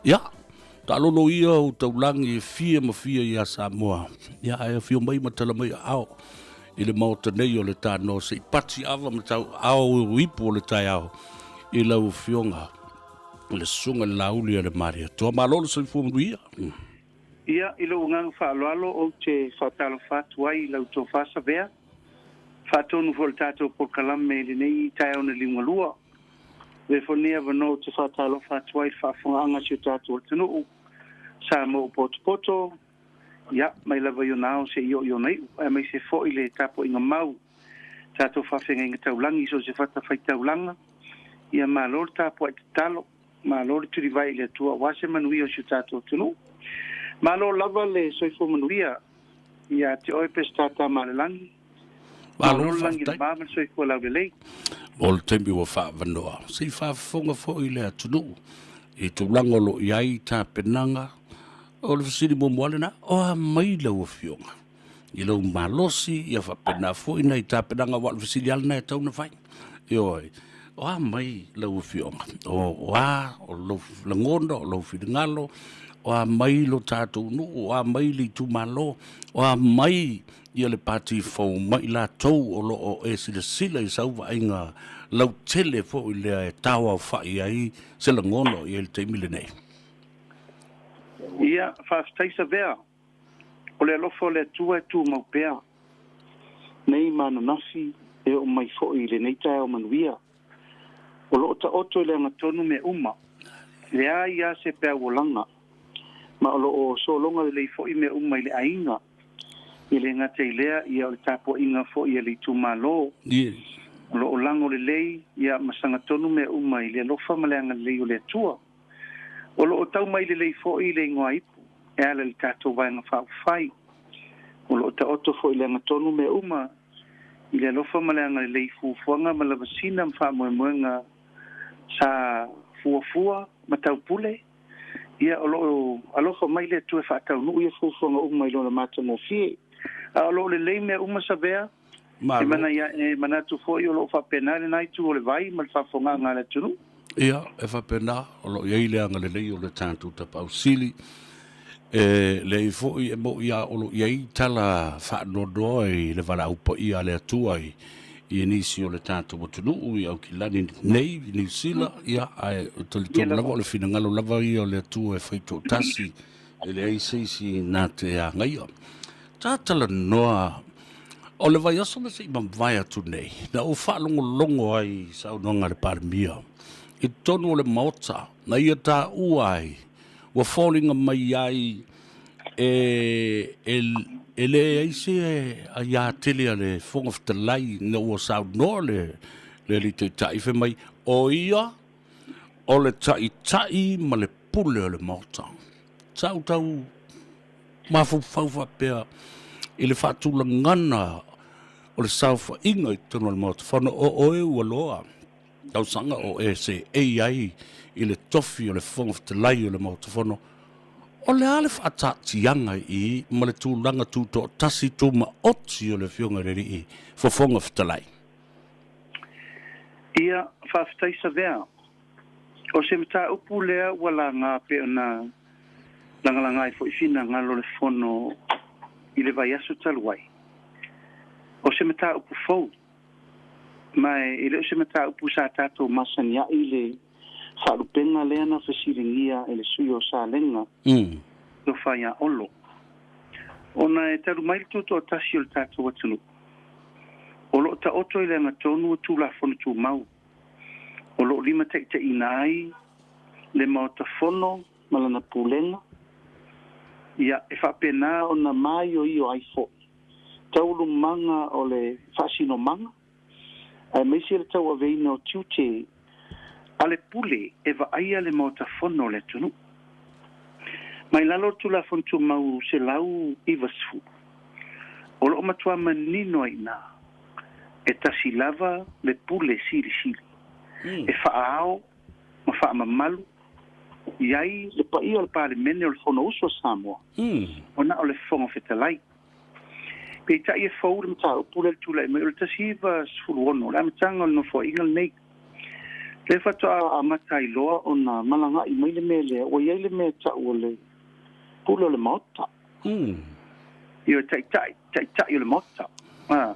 Ia, taalolo ia ou taulagi e fia ma fia iā Samoa, ia ae afio mai ma tala mai aao i le Maota nei o le Tanoa se i pati ava ma tau ao ipu o le taeao i lau Afioga i le Susuga i le Laauli a le Malietoa. Malo le soifua manuia. Ia, i lou agaga faaaloalo ou te faatalofa atu ai i lau tofa Savea, faatonu foi o le tatou polokalame i lenei taeao na liugalua. Avea foi lenei avanoa ou te faatalofa atu ai i le faafofogaaga a si o tatou atunuu, Samoa ua potopoto, ia, mai lava i ona ao seia oo i ona iu, aemaise foi le tapuaiga mau tatou faafeagaiga taulagi i so o se fatafaitaulaga. Ia malo le tapuai tatalo, malo le tulivae i le Atua aua se manuia o si o tatou atunuu. Malo lava le soifua manuia ia te oe Peseta Tamalelagi. Malo le lagi faafetai. Ma le soifua laulelei. Mo le taimi ua faavanoa, se i faafofoga foi le atunuu i tulaga o lo o i ai tapenaga. O le fesili muamua lena, o a mai lau Afioga i lou malosi, ia faapena foi nai tapenaga, aua o le fesili lava lena e tatau ona fai. Ioe, o a mai lau Afioga, o a o lou lagona, o lou finagalo, o a mai lo tatou nuu, o a mai le itumalo, o a mai ia le pati fou mai latou o lo o e silasila i sau vaaiga lautele foi lea e taoaofa'i ai se lagona o i ai i le taimi lenei. Ia, faafetai Savea. O le alofa o le Atua e tumau pea nei ma ananafi e oo mai foi i lenei taeao manuia. O lo o taoto i le agatonu mea uma, leai lava se peau olaga, ma o lo o sologa lelei foi mea uma i le aiga. E le gata i lea, ia o le tapuaiga foi a le itumalo. O lo o lago lelei ia ma sagatonu mea uma i le alofa ma le agalelei o le Atua. O lo o tau mai lelei foi le igoa ipu e ala i le tatou Vaega Faaupufai. O lo o taoto foi i le agatonu mea uma i le alofa ma le agalelei i fuafuaga ma lavasina ma faamoemoega sa fuafua ma taupule. Ia, o lo o alofa mai le Atua e faataunuu ia fuafuaga uma i Lona matagofie. A o lo o lelei mea uma Savea, e Malo. e manatu foi o lo o faapena lena itu o le vai ma le faafofogaaga a le atunuu. Ia, e faapena, o lo o i ai le agalelei o le tatou Tapaau Sili. E leai foi e mo'i a o lo o i ai tala faanoanoa i le valaau paia a le Atua i i nisi o le tatou atunuu i Aukilani nei, i Niu Sila, ia, ae talitonu lava o le finagalo lava ia o le Atua e fai toatasi, e leai se isi na te agaia. Tatalanoa o le vaiaso na se i mavae atu nei, na ou faalogologo ai i saunoaga a le Palemia i totonu o le Maota, na ia taua ai, ua foliga mai ai e, e, e leai se aiā tele a le Fofoga Fetalai ina ua saunoa le, le Alii Taitai fai mai, o ia o le Taitai ma le Pule o le Maota. Sa ou tau mafaufau faapea i le faatulagana o le saofaiga i totonu o le Maota Fono, o oe ua loa tausaga o e seei ai i le tofi o le Fofoga Fetalai o le Maota Fono, o le a le faataatiaga i ma le tulaga tutoatasi tumaoti o le Afioga i le Alii Fofoga Fetalai? Ia, faafetai Savea. O se mataupu lea ua laga pei ona lagalaga ai foi finagalo o le Fono i le vaiaso talu ai. O se mataupu fou, ma e le o se mataupu sa tatou masaniai le faalupega lea na fesiligia e le sui o Salega Tofa ia Olo. Ona e talu mai le tutoatasi o le tatou atunuu, o lo o taoto i le agatonu o Tulafono Tumau o lo o limataitaiina ai le Maota Fono ma lana Pulega, ia, e faapena ona maioio ai foi taualumaga o le faasinomaga aemaise le tauaveina o tiute a le pule e vaaia le Maota Fono o le atunuu. Mai lalo o le Tulafono Tumau 190, o lo o matua manino ai i ina e tasi lava le pule silisili e faaao ma faamamalu i ai le paia o le Palemene o le Fonousu a Samoa, ona o le Fofoga Fetalai. Peitai e fou le mataupu lea i le tulai mai o le 1916, le amataga o le Nofoaiga lenei. Lea faatoa amata ai loa ona malaga'i mai le mea lea, ua i ai le mea e ta'u o le Pule o le Maota. Ioe, Taitai, Taitai o le Maota. A,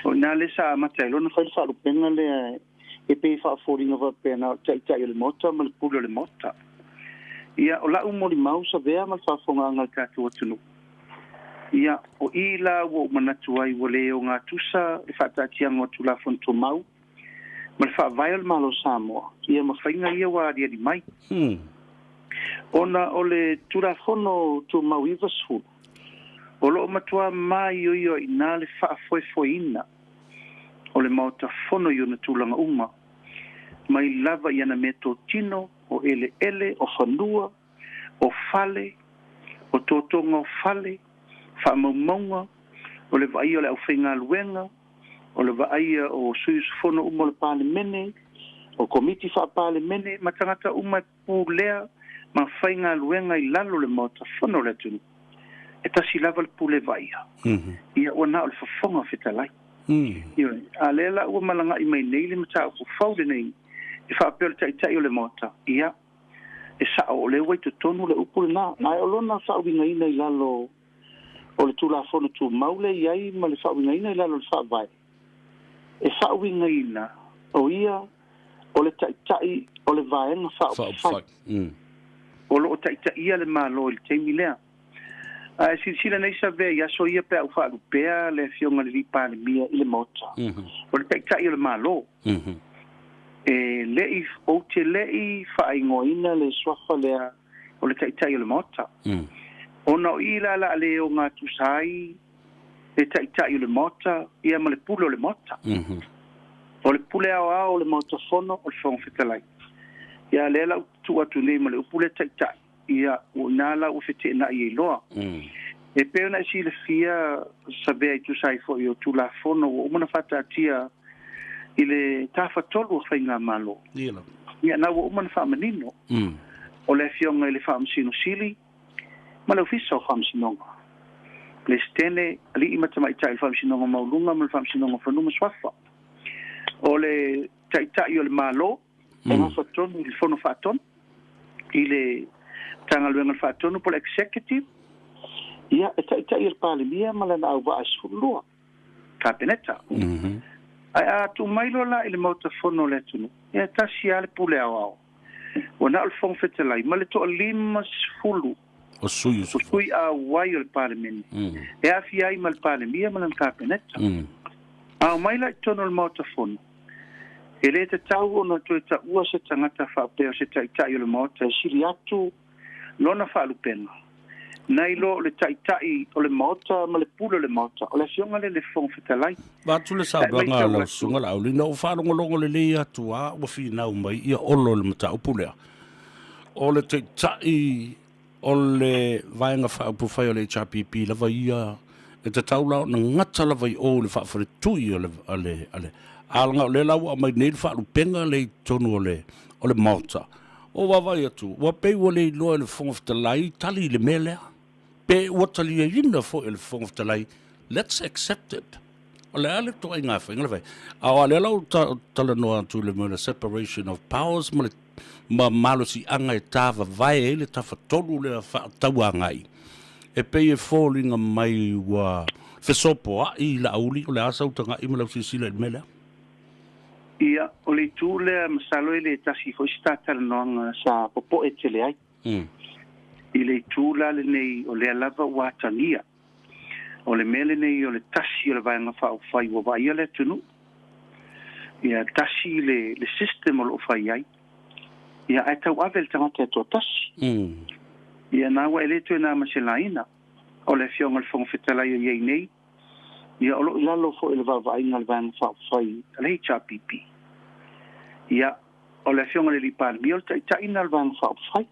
o i ina lea sa amata ai loa ona fai le faalupega lea e pei e faafoliga faapea na o le Taitai o le Maota ma le Pule o le Maota. Ia, o la'u molimau Savea ma le faafofogaaga a le tatou atunuu, ia, o i la ua ou manatu ai ua le ogatusa le faataatiaga o Tulafono Tumau ma le Faavae o le Malo o Samoa, ia ma faiga ia ua aliali mai. Ona o le Tulafono Tumau 90, o lo o matuā māioio ai i ina le faafoefoeina o le Maota Fono i ona tulaga uma, mai lava i ana meatotino, o eleele, o fanua, o fale, o totoga o fale, faamaumauga, o le vaaia o le aufaigaluega, o le vaaia o sui usufono uma o le Palemene, o Komiti Faa-Palemene ma tagata uma e pulea ma faigaluega i lalo o le Maota Fono o le atunuu. E tasi lava le pule vaaia, ia ua na o le Fofoga Fetalai. Ioe, a lea la ua malaga'i mai nei le mataupu fou lenei e faapea o le Taitai o le Maota, ia, e sa'o o lea ua i totonu le upu lenā, ae o lona faauigaina i lalo o le Tulafono Tumau lea e i ai ma le faauigaina i lalo o le Faavae, e faauigaina o ia o le Taitai o le Vaega Faaupufai o lo o taitaia le Malo i le taimi lea. A e silasila nei Savea i aso ia pe a ua faalupea le Afioga i le Alii Palemia i le Maota, o le Taitai o le Malo. E le i, ou te le i faaigoaina le suafa lea o le Taitai o le Maota. Ona o i la la a le ogatusa ai le Taitai o le Maota ia ma le Pule o le Maota. O le Pule aoao o le Maota Fono o le Fofoga Fetalai. Ia lea la ou te tuu atu nei ma le upu lea Taitai, ia ua ina la ua feteenai ai loa. E pei ona e silafia Savea i tusa ai foi o Tulafono ua uma ona faataatia i le Tafatolu o Faigamalo. Ia na ua uma ona faamanino o le Afioga i le Faamasino Sili ma le Ofisa o Faamasinoga, Peresetene, Alii ma Tamaitai o le Faamasinoga Maualuga ma le Faamasinoga o Fanua ma Suafa. O le Taitai o le Malo e gafa tonu i le Fono Faatonu, i le Matagaluega o le Faatonu po o le Executive, ia, e taitai e le Palemia ma lana auvaa e 12, Kapeneta. Ae a tuu mai loa la i le Maota Fono o le atunuu, ia e tasi lava le pule aoao. Ua na o le Fofoga Fetalai ma le toa 50 o sui usufono. O sui auai o le Palemene, e aafia ai ma le Palemia ma lana Kapeneta. A omai la i totonu o le Maota Fono, e le tatau ona toe taua se tagata faapea o se Taitai o le Maota e sili atu lona faalupega, nai lo o le Taitai o le Maota ma le Pule o le Maota, o le Afioga lea i le Fofoga Fetalai. Vaeatu le saunoaga a lau Susuga Laauli, na ou faalogologo lelei atu lava ua finau mai ia Olo i le mataupu lea. O le Taitai o le Vaega Faaupufai o le HRPP lava ia e tatau la ona gata lava i o i le faafaletui o le, a le, a le, a leaga o lea la ua aumai nei le faalupega lea i totonu o le, o le Maota. Ua vaavaai atu, ua pei ua le iloa e le Fofoga Fetalai tali i le mea lea. Pe ua taliaina foi e le Fofoga Fetalai, let's accept it. O le a le ituaiga faiga le fai? A o lea la ua talanoa atu i le mea o le separation of powers ma le ma malosiaga e tavavae ai le tafatolu lea faatauagai, e pei e foliga mai ua fesopoai Laauli, o le a sau taga'i ma lau silasila i le mea lea? Ia, o le itu lea masalo e le tasi foi se ta talanoaga sa popo'e tele ai. I le itu la lenei o lea lava ua atagia. O le mea lenei o le tasi o le Vaega Faaupufai ua vaaia le atunuu. Ia, tasi le, le system o lo o fai ai. Ia, ae tauave e le tagata e toatasi. Ia, na ua e le toe na ma se laina. O le Afioga i le Fofoga Fetalai o i ai nei, ia, o lo o i lalo foi o le vaavaaiga a le Vaega Faaupufai a le HRPP. Ia, o le Afioga i le Alii Palemia o le taitai lena o le Vaega Faaupufai.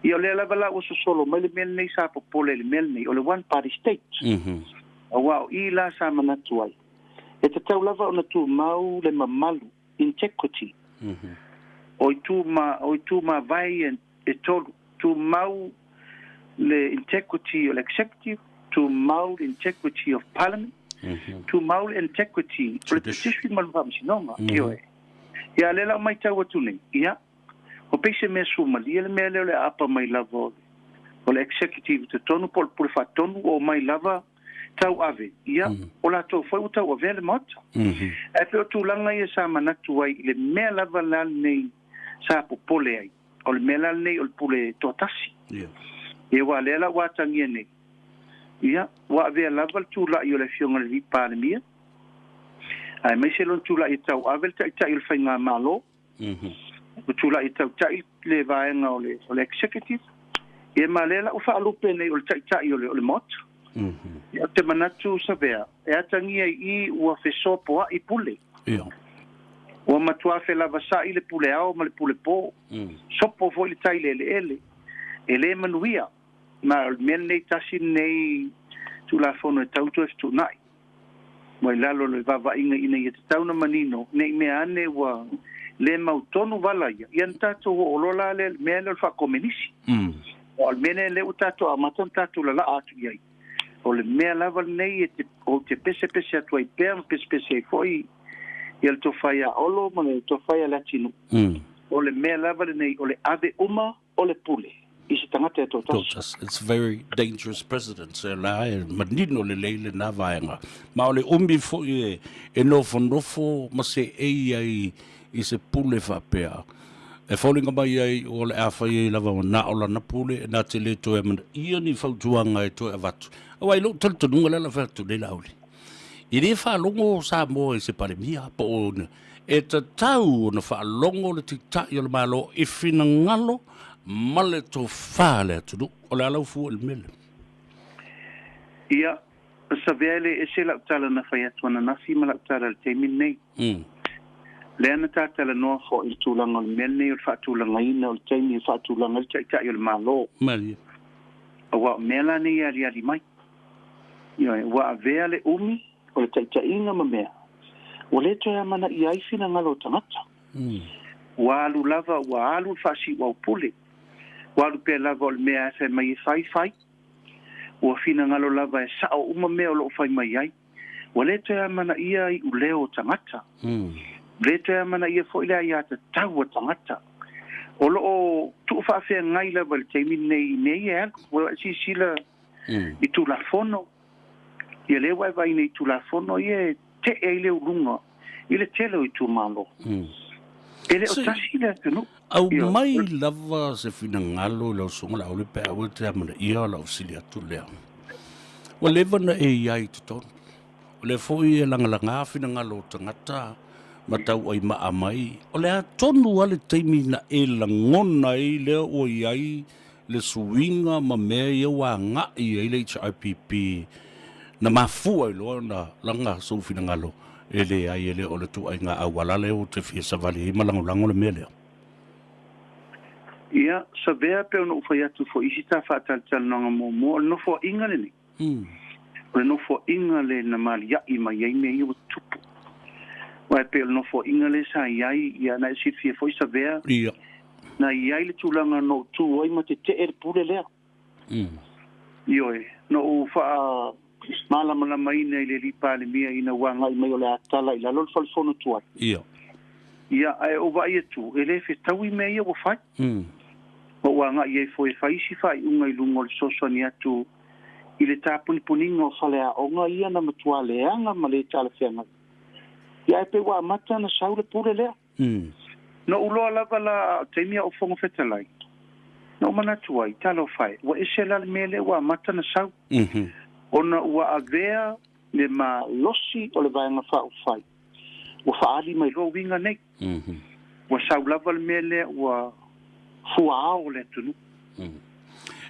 Ia o lea lava la ua sosolo mai le mea lenei sa popole i le mea lenei, o le one party state. Aua o i la sa manatu ai, e tatau lava ona tumau le mamalu, integrity, o itu ma, o itu mavae ia e tolu, tumau le integrity o le executive, tumau le integrity of parliament, tumau le integrity o le judiciary ma le faamasinoga. Ioe. Ia, a o lea la ua matau atu nei, ia, ua pei se mea suamalie le mea lea o le aapa mai lava o le, o le executive i totonu po o le pule faatonu ua omai lava tauave, ia, o latou foi ua tauavea le Maota. Ae pei o tulaga ia sa manatu ai i le mea lava la lenei sa popole ai, o le mea la lenei o le pule toatasi. Ia, aua o lea la ua atagia nei, ia, ua avea lava le tulai o le Afioga i le Alii Palemia, aemaise lona tulai e tauave le Taitai o le Faigamalo, ua tulai e tautai le vaega o le, o le executive, ia ma lea la ua faalupe nei o le Taitai o le, o le Maota. Ia, ou te manatu Savea, e atagia i i ua fesopoai pule. Ua matua felavasa'i le pule ao ma le pule po. Sopo foi le tai i le eleele. E le manuia. Ma o le mea lenei tasi lenei Tulafono e tau toe fetuunai. Ua i lalo o le vaavaaiga ina ia tatau ona manino, ne i mea ane ua le mautonu vala ia, ia ona tatou oo loa la lea i le mea lea o le faakomenisi. Aua o le mea lea lea ua tatou amata ona tatou lalaa atu i ai, o le mea lava lenei e te, ou te pesepese atu ai pea ma pesepese ai foi ia le tofa ia Olo ma le tofa ia Leatinuu, o le mea lava lenei o le ave uma o le pule i se tagata e toatasi. It's very dangerous precedent, o la e manino lelei lena vaega. Ma o le umi foi e nofonofo ma seei ai i se pule faapea. E foliga mai ai o le a fai ai lava na o lana pule e na te le toe amanaia ni fautuaga e toe avatu. Aua i lou talitonuga lea la fai atu nei Laauli. E le faalogo Samoa i se Palemia po o e tatau ona faalogo le Taitai o le Malo i finagalo ma le tofa a le atunuu. O le a lau fua i le mea lea? Ia, Savea e le ese lau tala na fai atu ananafi ma lau tala i le taimi lenei. Lea na ta talanoa foi i le tulaga o le mea lenei o le faatulagaina o le taimi e faatulaga ai le Taitai o le Malo. Malie. Aua o mea la nei e aliali mai. Ioe, ua avea le umi o le taitaiga ma mea, ua le toe amanaia ai finagalo o tagata. Ua alu lava, ua alu le faasiuaupule, ua alu pea lava o le mea e fai mai e fai, fai. Ua finagalo lava e sao uma mea o lo o fai mai ai. Ua le toe amanaia iuleo o tagata. Ua le toe amanaia foi le aiatatau a tagata. O lo o tuufaafeagai lava i le taimi lenei i mea ia e alu. Ua silasila i Tulafono, ia lea ua e vaai nei i Tulafono ia e tee ai le uluga i le tele o itumalo. E le o tasi le atunuu. Aumai lava se finagalo i lau susuga Laauli pe a ua e te amanaia lau fesili atu lea. Ua leva ona e i ai i totonu. O lea foi e lagalaga finagalo o tagata ma tauai maa mai. O le a tonu lava le taimi na e lagona ai lea ua i ai le suiga ma mea ia ua agai ai le HRPP na mafua ai loa ona laga sou finagalo e leai e le o le ituaiga auala lea ou te fia savali ai ma lagolago le mea lea. Ia, Savea, pei ona ou fai atu foi i isi ta faatalatalanoaga muamua, o le nofoaiga lenei. O le nofoaiga lea na malia'i mai ai mea ia ua tutupu. Aua e pei o le nofoaiga lea sa i ai, ia, na e silafia foi Savea, na i ai le tulaga na ou tu ai ma tetee le pule lea. Ioe, na ou faamalamalamaina i le Alii Palemia ina ua agai mai o le a tala i lalo le Fale Fono tuai. Ia, ae ou vaai atu, e le fetaui mea ia ua fai. Ma ua agai ai foi e fai isi faaiuga i luga o le fesoasoani atu i le tapunipuniga o faleaoga ia na matua leaga ma le talafeagai. Ia ae pei ua amata ona sau le pule lea. Na ou loa lava la a o taimi a o Fofoga Fetalai, na ou manatu ai, talofa e, ua ese la le mea lea ua amata ona sau, ona ua avea le malosi o le Vaega Faaupufai, ua faaali mai loa uiga nei. Ua sau lava le mea lea ua fuaao le atunuu.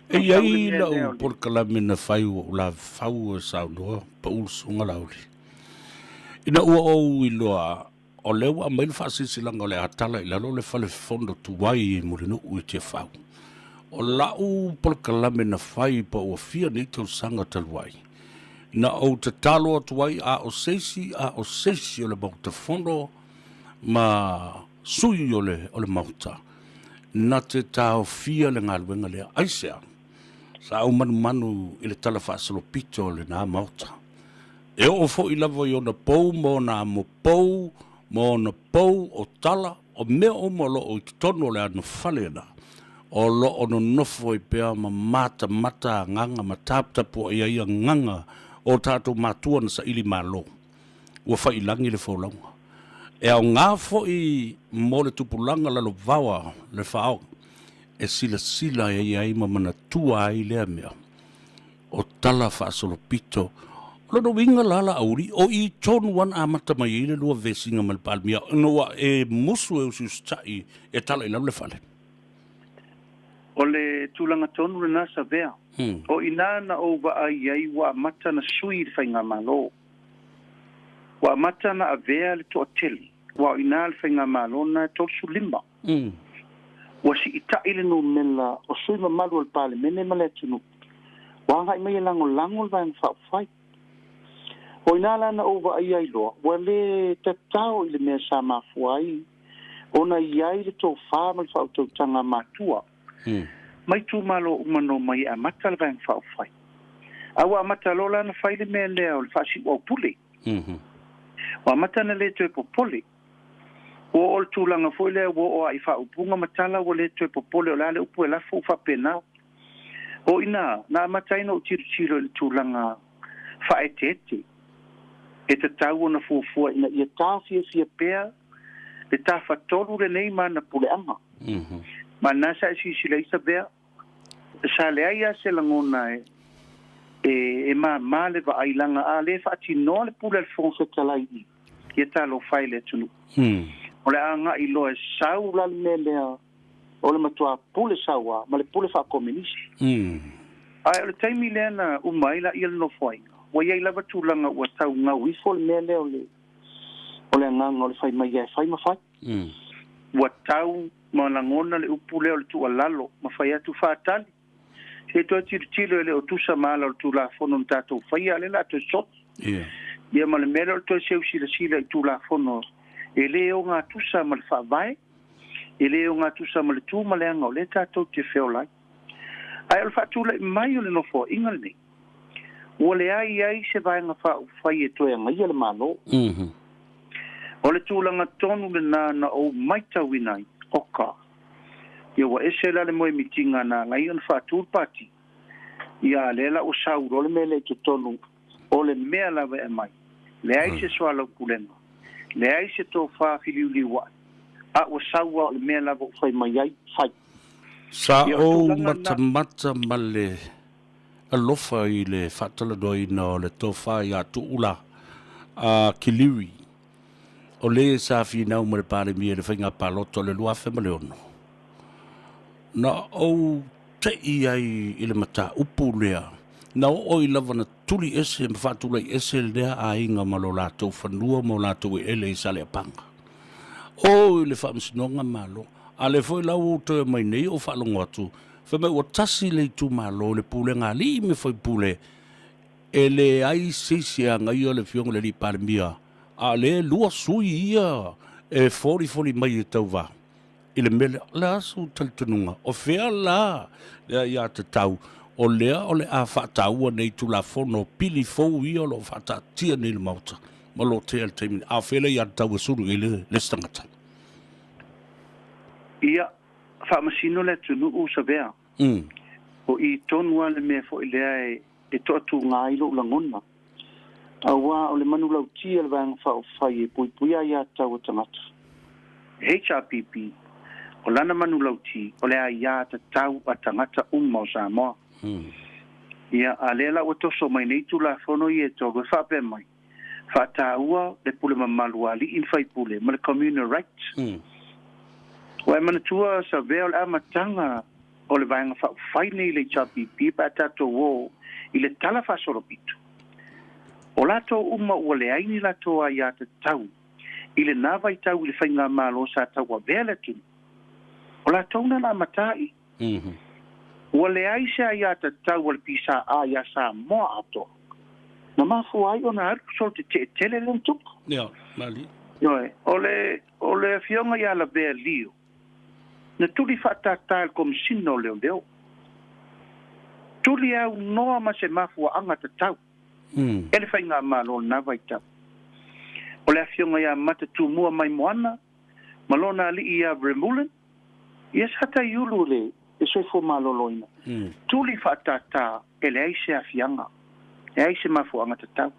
E i ai lau polokalame na fai ua ou lavefau e saunoa pau le Susuga Laauli. Ina ua ou iloa o lea ua aumai le faasilasilaga o le a tala i lalo le fale fono tuai i Mulinuu i Tiafau. O lau polokalame na fai pa ua fia nei tausaga talu ai, na ou tatalo atu ai a o se isi a o se isi o le Maota Fono ma sui o le, o le Maota, na te taofia le galuega lea. Aisea? Sa ou manumanu i le tala faasolopito o lena Maota. E oo foi lava i ona pou ma ona amo pou ma ona pou, o tala, o mea uma o lo o i totonu o le anofale lena, o lo o nonofo ai pea ma matamata agaga ma taputapuai ai agaga o tatou matua na saili malo. Ua faiilagi le folauga. E aoga foi mo le tupulaga lalovaoa le faaoga e silasila ai ai ma manatua ai lea mea o tala faasolopito. O lona uiga la Laauli, o i tonu lava na amata mai ai le lua vesiga ma le Palemia ina ua e musu e usiusitai e tala i lalo le fale. O le tulaga tonu lena Savea. O i ina na ou vaai ai ua amata na sui le Faigamalo. Ua amata na avea le toatele, aua o i ina le Faigamalo lena e 35. Ua siitai le numela o sui mamalu o le Palemene ma le atunuu, ua agai mai e lagolago le Vaega Faaupufai. O i ina la na ou vaaia ai loa, ua le tatao i le mea sa mafua ai ona i ai le tofa ma le faautautaga a matua mai itumalo uma na omai e amata le Vaega Faaupufai. A ua amata loa la ona fai le mea lea o le faasiuaupule. Ua amata ona le toe popole. Ua oo le tulaga foi lea ua oo lava i faaupuga ma tala ua le toe popole o le a le upu e lafo ua faapena. O i ina, na amata ai ona ou tilotilo i le tulaga faaeteete e tatau ona fuafua ina ia taofiofia pea le tafatolu lenei ma ana puleaga. Ma lena sa e silasila ai Savea, sa leai lava se lagona e e mama le vaai leaga a le faatinoa le pule a le Fofoga Fetalai i ia talofa e i le atunuu. O le a agai loa e sau la le mea lea o le matua pule sauā ma le pule faakominisi. Ae o le taimi lea na uma ai laia le nofoaiga, ua i ai lava tulaga ua tau gau ifo le mea lea o le o le agaga o le fai mai ia e fai ma fai. Ua tau ma lagona le upu lea o le tuualalo ma fai atu faatali. Se i toe tilotilo e le o tusa ma ala o le Tulafono na tatou faia, a o lea o le a toe soli. Ia ma le mea lea o le toe seu silasila i Tulafono e le ogatusa ma le Faavae, e le ogatusa ma le tu ma le aga o lea tatou te feola ai. Ae o le faatulai mai o le Nofoaiga lenei, ua leai ai se Vaega Faaupufai e toe agaia le Malo. O le tulaga tonu lena na ou matauina ai, oka, ia ua ese la le moemitiga na ala ai ona faatu le pati, ia a lea la ua sau loa le mea lea i totonu o le mea lava e aumai, leai se soalaupulega, leai se tofa filiuliuai, a ua sau lava o le mea lava ua fai mai ai, fai. Sa Ia o le ou tulaga lena. matamata ma le alofa i le faatalanoaina o le tofa ia Tuula a Kiliwi, o le sa finau ma le Palemia i le faiga palota o le 2006. Na ou te'i ai i le mataupu lea, na oo i lava na tuli ese ma faatulai ese lea aiga ma lo latou fanua ma o latou eleele i Saleapaga. O i le Faamasinoga Malo, a lea foi la ua ou toe omai nei ou faalogo atu, fai mai ua tasi le itumalo i le pulega a alii ma faipule, e leai se isi e agaia le Afioga i le Alii Palemia, a o lea e lua sui ia e folifoli mai e tauva i le mea lea. O le a sou talitonuga? O fea la le aiatatau o lea o le a faataua nei Tulafono pili fou ia o lo o faataatia nei i le Maota ma lo o tea i le taimi nei? A o fea le aiatatau e sulu i ai le isi tagata? Ia, faamasino le atunuu, Savea. O i tonu lava le mea foi lea e toatuga ai lou lagona, aua o le manulauti a le Vaega Faaupufai e puipuia aiatatau a tagata, HRPP, o lana manulauti o le aiatatau a tagata uma o Samoa. Ia, a lea la ua toso mai nei Tulafono ia e tolu e faapea mai, faataua le pule mamalu a alii ma faipule ma le communal right. Ua e manatua Savea o le amataga o le Vaega Faaupufai nei i le HRPP pe a tatou o i le tala faasolopito. O latou uma ua leai ni latou aiatatau i lena vaitau i le faigamalo sa tauavea le atunuu. O latou na na amata i. Ua leai se aiatatau a le PSA iā Samoa atoa na mafua ai ona alu solo tetee tele lea na tupu. Ia, malie. Ioe, o le, o le Afioga ia Lavea Lio, na tuli faatātā e le Komesina o Leoleo. Tuli aunoa ma se mafuaaga tatau e le Faigamalo o lena vaitau. O le. le afioga ia Matatumua Maimoana ma lona alii ia Vermeulen, ia sa taiulu le soifua malōlōina. Tuli faatātā e leai se aafiaga, leai se mafuaaga tatau.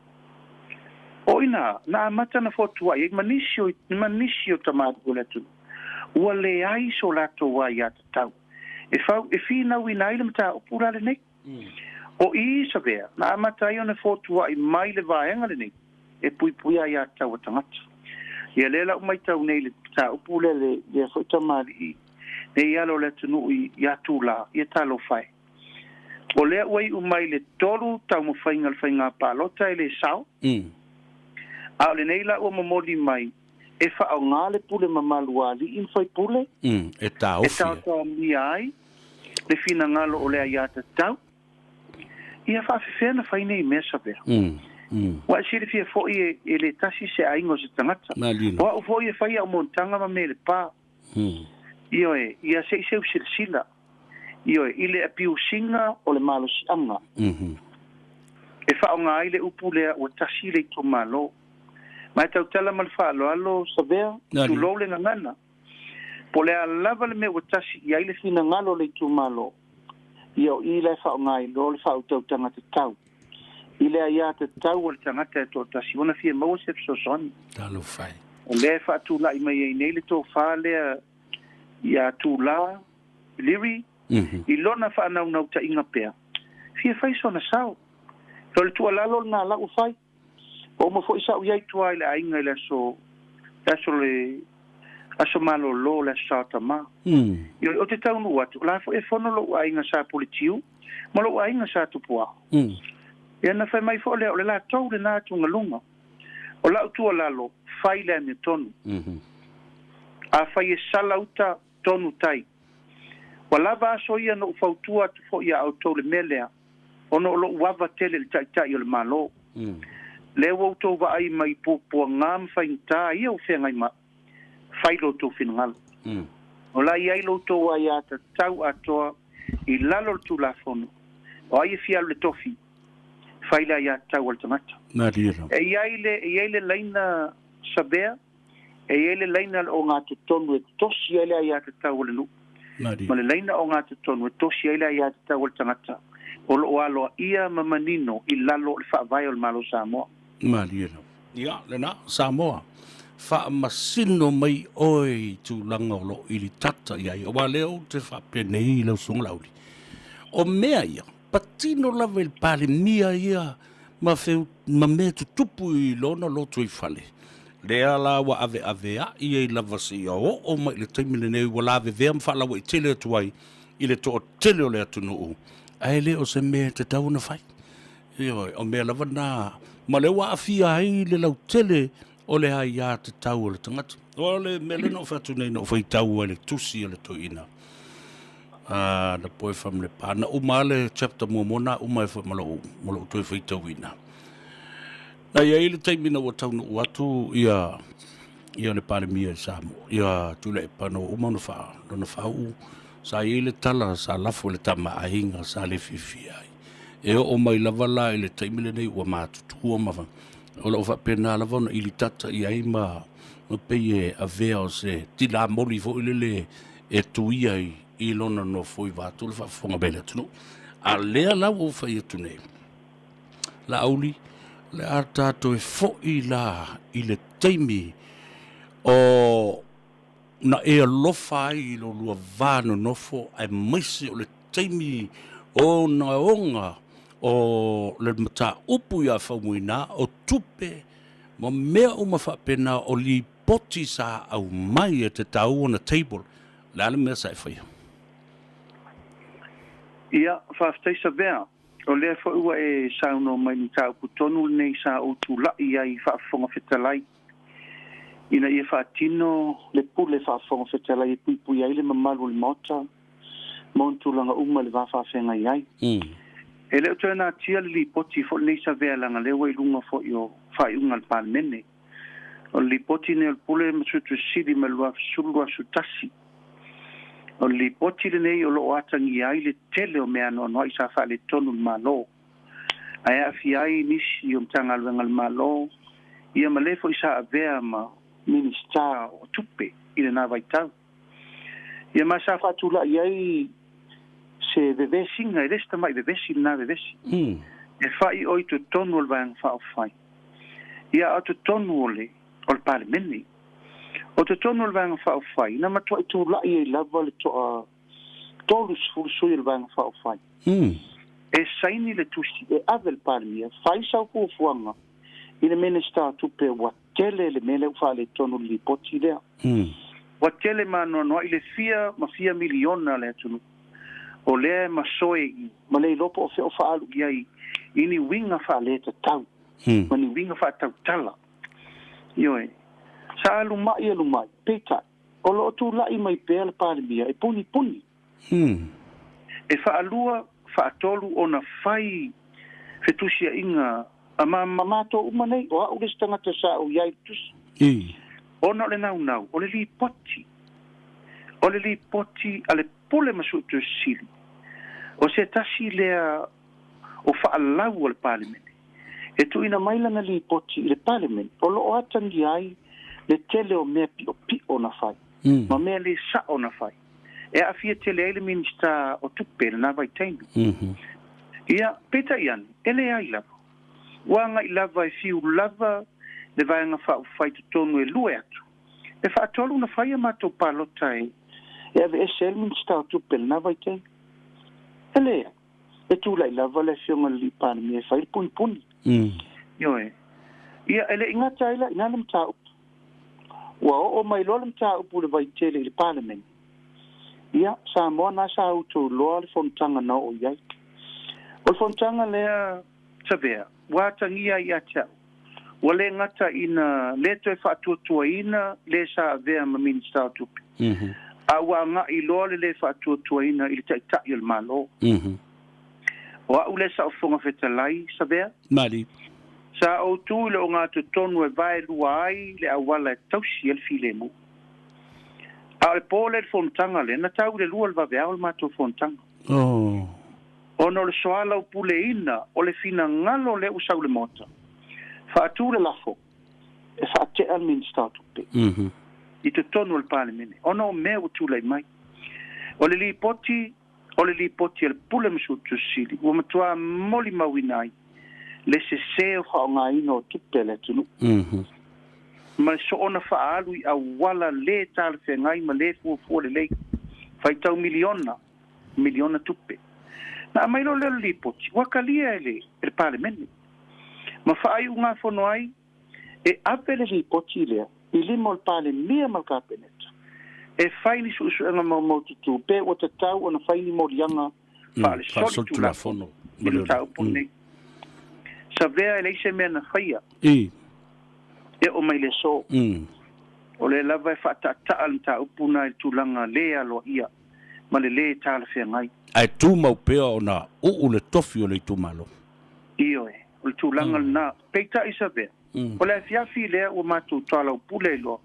O ina na amata na fotuai ai ma nisi o, ma nisi o tamalii o le atunuu, ua leai so latou aiātatau e fau e finauina ai le mataupu la lenei. O i Savea na amata ai ona fotuai mai le vaega lenei e puipuia aiātatau a tagata. Ia lea lau maitau nei le mataupu lea lea foi tamalii nei alo o le atunuu iā Tulā, ia talofa e. O lea ua iu mai le 3 taumafaiga o le faiga palota e lē sao, a o lenei la ua momoli mai e faaaogā le pule mamalu a alii ma faipule e taofi e taotaomia ai le finagalo o le aiātatau. Ia faafefea na fai nei mea Savea? Ua e silafia foi e lē tasi se aiga o se tagata. O au foi e fai au monotaga ma mea i le pa. Ioe, ia se i seu silasila. Ioe, i le apiusiga o le malosiaga. E faaaoga ai le upu lea ua tasi le itumalo. Ma e tautala ma le faaaloalo Savea, tulou le gagana. Po o le a lava le mea ua tasi i ai le finagalo o le itumalo, ia o i la e faaaoga ai loa le faautautaga tatau i le aiātatau a le tagata e toatasi ona fia maua se fesoasoani. Talofa e. O lea e faatulai mai ai nei le tofa lea iā Tulā Leary i lona faanaunautaiga pea, fia fai sona sao. O le tuualalo lenā la ua fai. Ua uma foi sa ou i ai i tua i le aiga i le aso, le aso le aso malōlō, le Aso Sa Tamā. Ioe, ou te taunuu atu, o la foi e fono lou aiga sa Puletiu ma lou aiga sa Tupuao. Ia na fai mai foi lea, o le latou lenā atugaluga. O lau tuualalo, fai le amiotonu. Afai e sala uta, tonu tai. Ua lava aso ia na ou fautua atu foi iā outou i le mea lea, ona o lou ava tele i le Taitai o le Malo. Lea ua outou vaai mai i puapuagā ma faigata ia ua feagai ma au, fai lo outou finagalo. O la e i ai lo outou aiātatau atoa i lalo o le Tulafono, o ai e fia alu i le tofi, fai le aiātatau a le tagata. E i ai le, e i ai le laina Savea, E i ai le laina o le ogatotonu e tosi ai le aiatatau a le nuu, ma le laina ogatotonu e tosi ai le aiatatau a le tagata o lo o aloaia ma manino i lalo o le Faavae o le Malo o Samoa. Malie lava. Ia, lena, Samoa, faamasino mai oe i tulaga o lo o ilitata i ai, aua lea ou te faapenei i lau Susuga Laauli. O mea ia, patino lava i le Palemia ia ma feu, ma mea tutupu i lona lotoifale, lea la ua aveaveai ai lava seia oo mai i le taimi lenei ua lavevea ma faalauaitele atu ai i le toatele o le atunuu, ae le o se mea e tatau ona fai. Ioe, o mea lava na, ma lea ua aafia ai le lautele o le aiatatau a le tagata. O le mea lea na ou fai atu nei, na ou faitau ai le tusi a le toeaina a the boy from Lepa. Na uma le chapter muamua na uma ai foi ma lou, ma lou toe faitauina. Na i ai le taimi na ua taunuu atu ia ia le Palemia i Samoa, ia Tuilaepa na ua uma ona faa, lona faauu, sa i ai le tala sa lafo i le tama a aiga sa le fiafia ai. E oo mai lava la i le taimi lenei ua matutua ma o lo o faapena lava ona ilitata i ai ma ma pei e avea o se tilamoli foi lele e tuia i, i lona nofo i vaeatu le faafofoga mai a le atunuu. A lea la ua ou fai atu nei, Laauli, o le a tatou e foi la i le taimi o na e alofa ai i lo lua va nonofo aemaise o le taimi o ogaoga o le mataupu ia Faumuina o tupe ma mea uma faapena o lipoti sa aumai e te taua ona table. O le a le mea sa e faia? Ia, faafetai Savea. O lea foi ua e saunoa mai i le mataupu tonu lenei sa ou tulai ai faa-Fofoga Fetalai ina ia faatino le pule faa-Fofoga Fetalai e puipui ai le mamalu o le Maota ma ona tulaga uma i le va faafeagai ai. E le o toe natia le lipoti foi lenei Savea leaga lea ua i luga foi o faaiuga a le Palemene. O le lipoti lenei o le Pule ma Suetusi Sili mai le 2021. O le lipoti lenei o lo o atagia ai le tele o mea anoanoai sa faaletonu i le Malo, ae aafia ai nisi o Matagaluega a le Malo, Ia ma le fo'i sa avea ma Minisita o Tupe i lena vaitau. Ia ma sa faatula'i ai se vevesiga, e le se tama'i vevesi lena vevesi, e fa'i o i totonu o le Vaega Faaupufai, ia a o totonu o le o le Palemene. O totonu o le Vaega Faaupufai, na matua'i tula'i ai lava le to'a 30 sui o le Vaega Faaupufai e saini le tusi e ave i le Palemia, fai sau fuafuaga i le Minisita o Tupe ua tele le mea lea ua faaletonu i le lipoti lea. Ua tele ma anoanoai le fia ma fia miliona a le atunuu o lea e masoe i ma le iloa po o fea o faaalu i ai i ni uiga faaletatau ma ni uiga faatautala. Ioe, sa alu mai alu mai, peitai, o lo o tulai mai pea le Palemia e punipuni. E faalua, faatolu ona fai fetusiaiga a ma matou uma nei, o au le isi tagata sa ou i ai i le tusi. Ona o le naunau, o le lipoti, o le lipoti a le Pule ma Suetusi Sili, o se tasi lea o faalau a le Palemene, e tuuina mai lana lipoti i le Palemene o lo o atagia ai le tele o mea piʻopiʻo na fai ma mea le sao na fai, e aafia tele ai le Minisita o Tupe i lena vaitaimi. Ia, peitai ane, e leai lava. Ua agai lava e fiu lava le Vaega Faaupufai totonu e lue atu. E faatolu na fai a matou palota e aveese ai le Minisita o Tupe i lena vaitaimi. E leai. E tulai lava le Afioga i le Alii Palemia e fai le punipuni. Ioe. Ia, e le i gata ai la i ina le mataupu. Ua oo mai loa le mataupu i le vaitele i le Palemene. Ia, Samoa na sa outou iloa le fonotaga na oo i ai. O le fonotaga lea, Savea, ua atagia ai ia te au, ua le gata ina le toe faatuatuaina le sa avea ma Minisita o Tupe, a ua agai loa le le faatuatuaina i le Taitai o le Malo. O au lea sa ou Fofoga Fetalai, Savea. Sa ou tu i le ogatotonu e vaelua ai le auala e tausi ai le filemu. A o le po lea i le fonotaga lea, na tau i le 2 o le vaveao le matou fonotaga. Ona o le soalaupuleina o le finagalo lea ua sau i le Maota, faatu le lafo e faatea le Minisita o Tupe i totonu o le Palemene, ona o mea ua tulai mai. O le lipoti, o le lipoti a le Pule ma Suetusi Sili ua matua molimauina ai le sese o faaaogaina o tupe a le atunuu ma le soona faaalu i auala le talafeagai ma le fuafua lelei, faitau miliona, miliona tupe. Na aumai loa lea o le lipoti, ua talia e le Palemene ma faaiugafono ai e ave le lipoti lea i lima o le Palemia ma le Kapeneta e fai ni suesuega maumaututu pe ua tatau ona fai ni moliaga faale-solitulafono i le mataupu lenei. Savea e leai se mea na faia e oo mai le aso. O lea lava e faataataa le mataupu lena i le tulaga le aloaia ma le lē talafeagai. Ae tumau pea ona uu le tofi o le itumalo. Ioe, o le tulaga lena. Peitai Savea, o le afiafi lea ua matou toalaupule ai loa,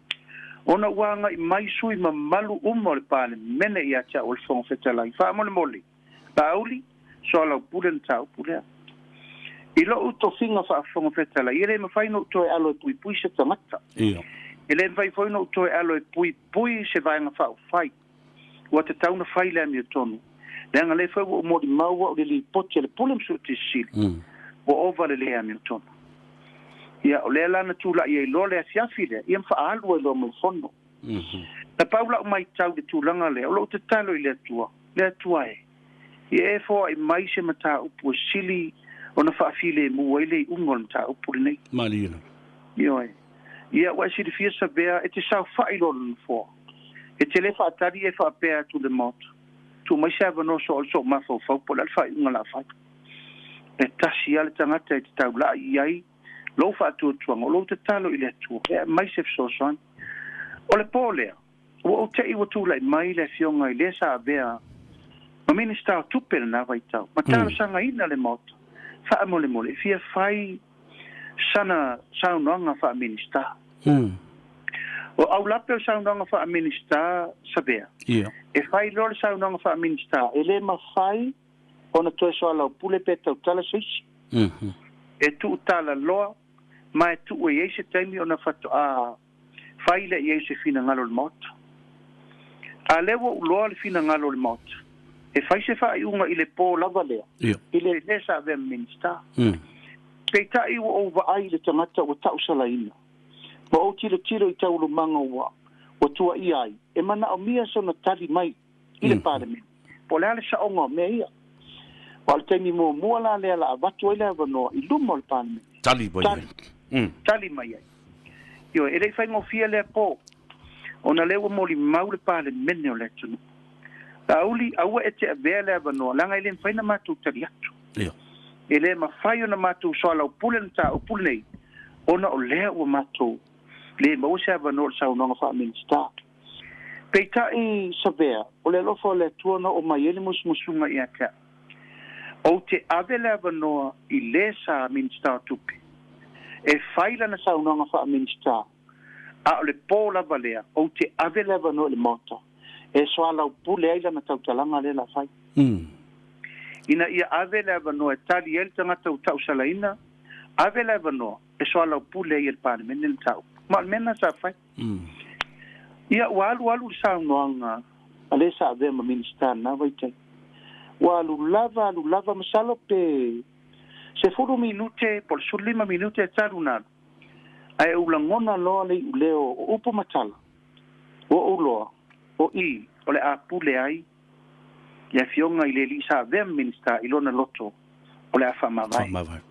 ona ua agai mai sui mamalu uma o le Palemene ia te au o le Fofoga Fetalai, faamolemole, Laauli, soalaupule le mataupu lea. I lou tofiga faa-Fofoga Fetalai, e le mafai ona ou toe alo e puipui se tagata. E le mafai foi ona ou toe alo e puipui se Vaega Faaupufai. Ua tatau ona fai le amiotonu, leaga lea foi ua ou molimau au i le lipoti a le Pule ma Suetusi Sili, ua ova le le amiotonu. Ia, o lea la na tulai ai loa le afiafi lea, ia ma faaalu ai loa ma le fono. Na pau lau maitau i le tulaga lea, o lou tatalo i le Atua, Le Atua e, ia e foai mai se mataupu e sili ona faafilemu ai le iuga o le mataupu lenei. Ioe. Ia, ua e silafia Savea, e te saofai loa i le nofoa. E te le faatali e faapea atu i le Maota, Tuu mai se avanoa soo sou mafaufau po o le a le faaiuga o le a fai. E tasi lava le tagata e te taulai i ai lou faatuatuaga, o lou tatalo i le Atua e aumai se fesoasoani. O le po lea, ua ou te i ua tulai mai le afioga i le sa avea ma Minisita o Tupe i lena vaitau, ma talosagaina le Maota faamolemole e fia fai sana saunoaga faa-Minisita. O aulape o le saunoaga faa-Minisita, Savea, e fai loa le saunoaga faa-Minisita, e le mafai ona toe soalaupule pe tautala se isi. E tuutala loa Ma e tuu e i ai se taimi ona faatoa fai lea i ai o se finagalo o le Maota. A lea ua ou iloa le finagalo o le Maota, e fai se faaiuga i le po lava lea, i le le sa avea ma Minisita. Peitai ua ou vaai i le tagata ua tausalaina, ma ou tilotilo i taualumaga ua ua tuuaia ai, e manaomia sona tali mai i le Palemene, po o le a le saoga o mea ia. Aua o le taimi muamua la lea la avatu ai le avanoa i luma o le Palemene. Tali mai ai. Tali mai ai. Ioe, e le i faigofie lea po, ona lea ua molimau le Palemene o le atunuu. Laauli, aua e te avea le avanoa, leaga e le mafai ona matou tali atu. E le mafai ona matou soalaupule le mataupu lenei, ona o lea ua matou le maua se avanoa o le saunoaga faa-Minisita. Peitai, Savea, o le alofa o le Atua na oo mai ai le musumusuga ia te au. Ou te ave le avanoa i le sa Minisita o Tupe e fai lana saunoaga faa-Minisita, a o le po lava lea, ou te ave le avanoa i le Maota e soalaupule ai lana tautalaga lea la fai. Ina ia ave le avanoa e tali ai le tagata ua tausalaina, ave le avanoa e soalaupule ai e le Palemene le mataupu. Ma o le mea lena sa fai. Ia, ua alu alu le saunoaga a le sa avea ma Minisita i lena vaitaimi. Ua alu lava, alu lava, masalo pe 10 minute po o le 15 minute talu ona alu, ae ou lagona loa le iuleo o upu ma tala, ua ou loa, o i, o le a pule ai le afioga i le alii sa avea ma Minisita i lona loto o le a faamavae. Faamavae.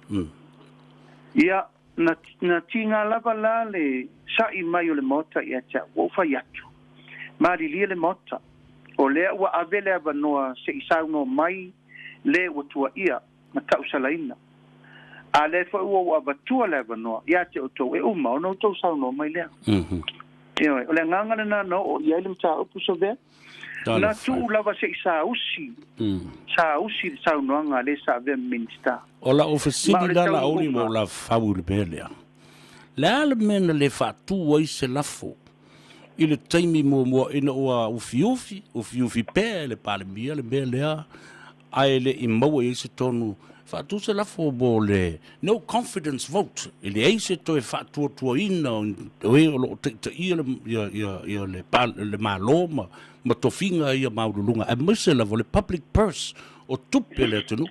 Ia, Na, na tiga lava la le sa'i mai o le Maota ia te au, ua ou fai atu, Malilie le Maota, o lea ua ave le avanoa se i saunoa mai le ua tuaia ma tausalaina. A lea foi ua ou avatua le avanoa ia te outou e uma ona outou saunoa mai lea. Ioe, o le agaga lena na oo i ai le mataupu Savea. Na tuu lava se i sausi, sausi le saunoaga a le sa avea ma Minisita. O lau fesili la Laauli ma ou lafau i le mea lea, le a le mea na le faatu ai se lafo i le taimi muamua ina ua ufiufi, ufiufi pea e le Palemia le mea lea, ae le i maua i ai se tonu faatu se lafo mo le no confidence vote, e leai se toe faatuatuaina o e o lo o taitaia le, ia, ia, ia le, le Malo ma, ma tofiga ia maualuluga, aemaise lava o le public purse, o tupe a le atunuu.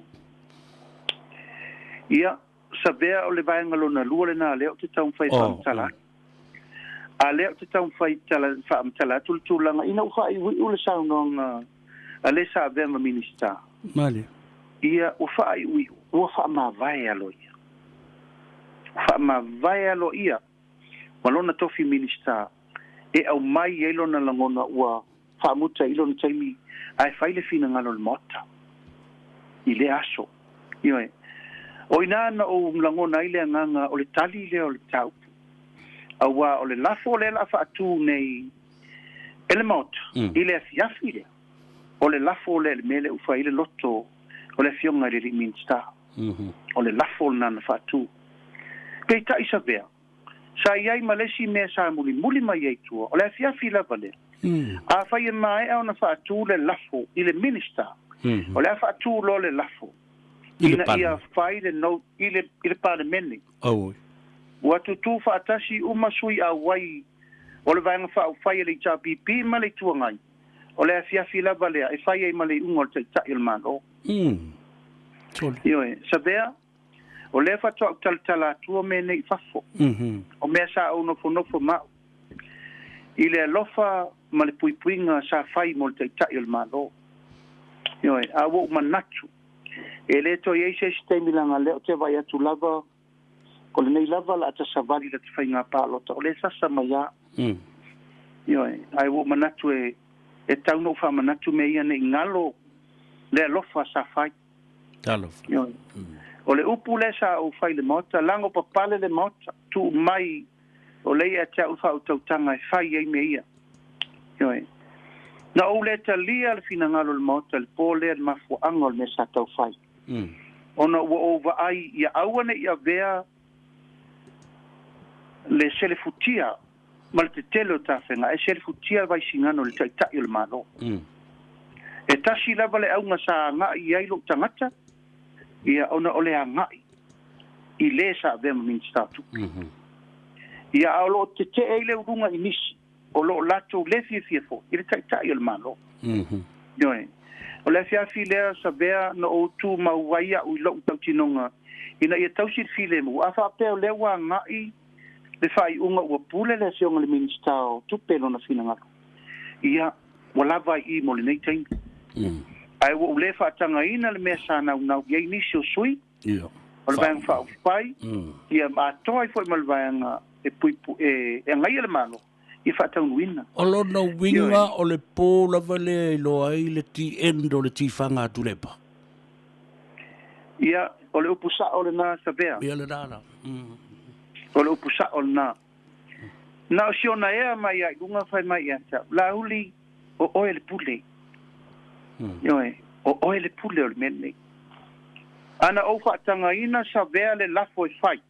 Ia, Savea o le vaega lona lua lena lea ou te taumafai e faamatala atu. A lea ou te taumafai e faamatala atu le tulaga ina ua faaiuiu le saunoaga a le sa avea ma Minisita. Malie. Ia, ua faaiuiu, ua faamavae aloaia. Ua faamavae aloaia ma lona tofi Minisita e aumai ai lona lagona ua faamuta i lona taimi ae fai le finagalo o le Maota i lea aso. Ioe. O i ina na ou lagona ai le agaga o le tali lea o le mataupu. Aua o le lafo lea o le a faatu nei e le Maota i le afiafi lea, o le lafo lea i le mea lea ua fai ai le loto o le Afioga i le alii Minisita. O le lafo lena na faatu. Peitai Savea, Sa i ai ma le isi mea sa mulimuli mai ai tua, o le afiafi lava lea. Afai e maea ona faatu le lafo i le Minister, o le a faatu loa le lafo ina ia fai le note i le, i le Palemene. Ua tutū faatasi uma sui auai o le Vaega Faaupufai a le HRPP ma le Itu Agai, o le afiafi lava lea e fai ai ma le iuga o le Taitai o le Malo. Ioe, Savea, O lea faatoa ou talatala atua mea nei i fafo. O mea sa ou nofonofo ma au. I le alofa ma le puipuiga sa fai mo le Taitai o le Malo. Ioe, a ua ou manatu, e le toe i ai se isi taimi leaga lea ou te vaai atu lava, o lenei lava o le a ta savali i lata faiga palota, o lea e sasa mai lava. Ioe, ae ua ou manatu e tatau ona ou faamanatu mea ia ne i galo le alofa sa fai. Talofa. Ioe. O le upu lea sa ou fai i le Maota, lago papale le Maota, tuu mai o lea ia te au le faautautaga e fai ai mea ia. Ioe. Na ou le talia le finagalo o le Maota i le po lea i le mafuaaga o le mea sa tau fai. Ona ua ou vaai ia aua ne i avea le selefutia ma le tetele o tafega ae selefutia Vaisigano i le Taitai o le Malo. E tasi lava le auga sa agai i ai lou tagata, ia, ona o le agai i lē sa avea ma Minisita o Tupe. Ia, a o loo tetee ai le uluga i nisi o loo latou lē fiafia foi i le taʻitaʻi o le Malo. Ioe. O le afiafi lea, Savea, na ou tumau ai aʻu i loʻu tautinoga ina ia tausi le filemu. A faapea o lea ua agaʻi le faaiuga ua pule le afioga i le Minisita o Tupe lona finagalo, ia, ua lava ai i mo lenei taimi. Ae ua ou lē faatagaina le mea sa naunau i ai nisi o sui o le Vaega Faaupufai, ia ma atoa ai foi ma le vaega e puipu e agaia le Malo ia faataunuuina. O lona uiga o le pō lava lea e iloa ai le the end o le tifaga a Tuilaepa. Ia, o le upu sao lena, Savea. Ia lena la. O le upu sao lena. Na o si ona ea mai a i luga fai mai ia te au, Laauli, o oe le pule. Ioe, o oe le pule o le mea lenei. A na ou faatagaina, Savea, le lafo e fai,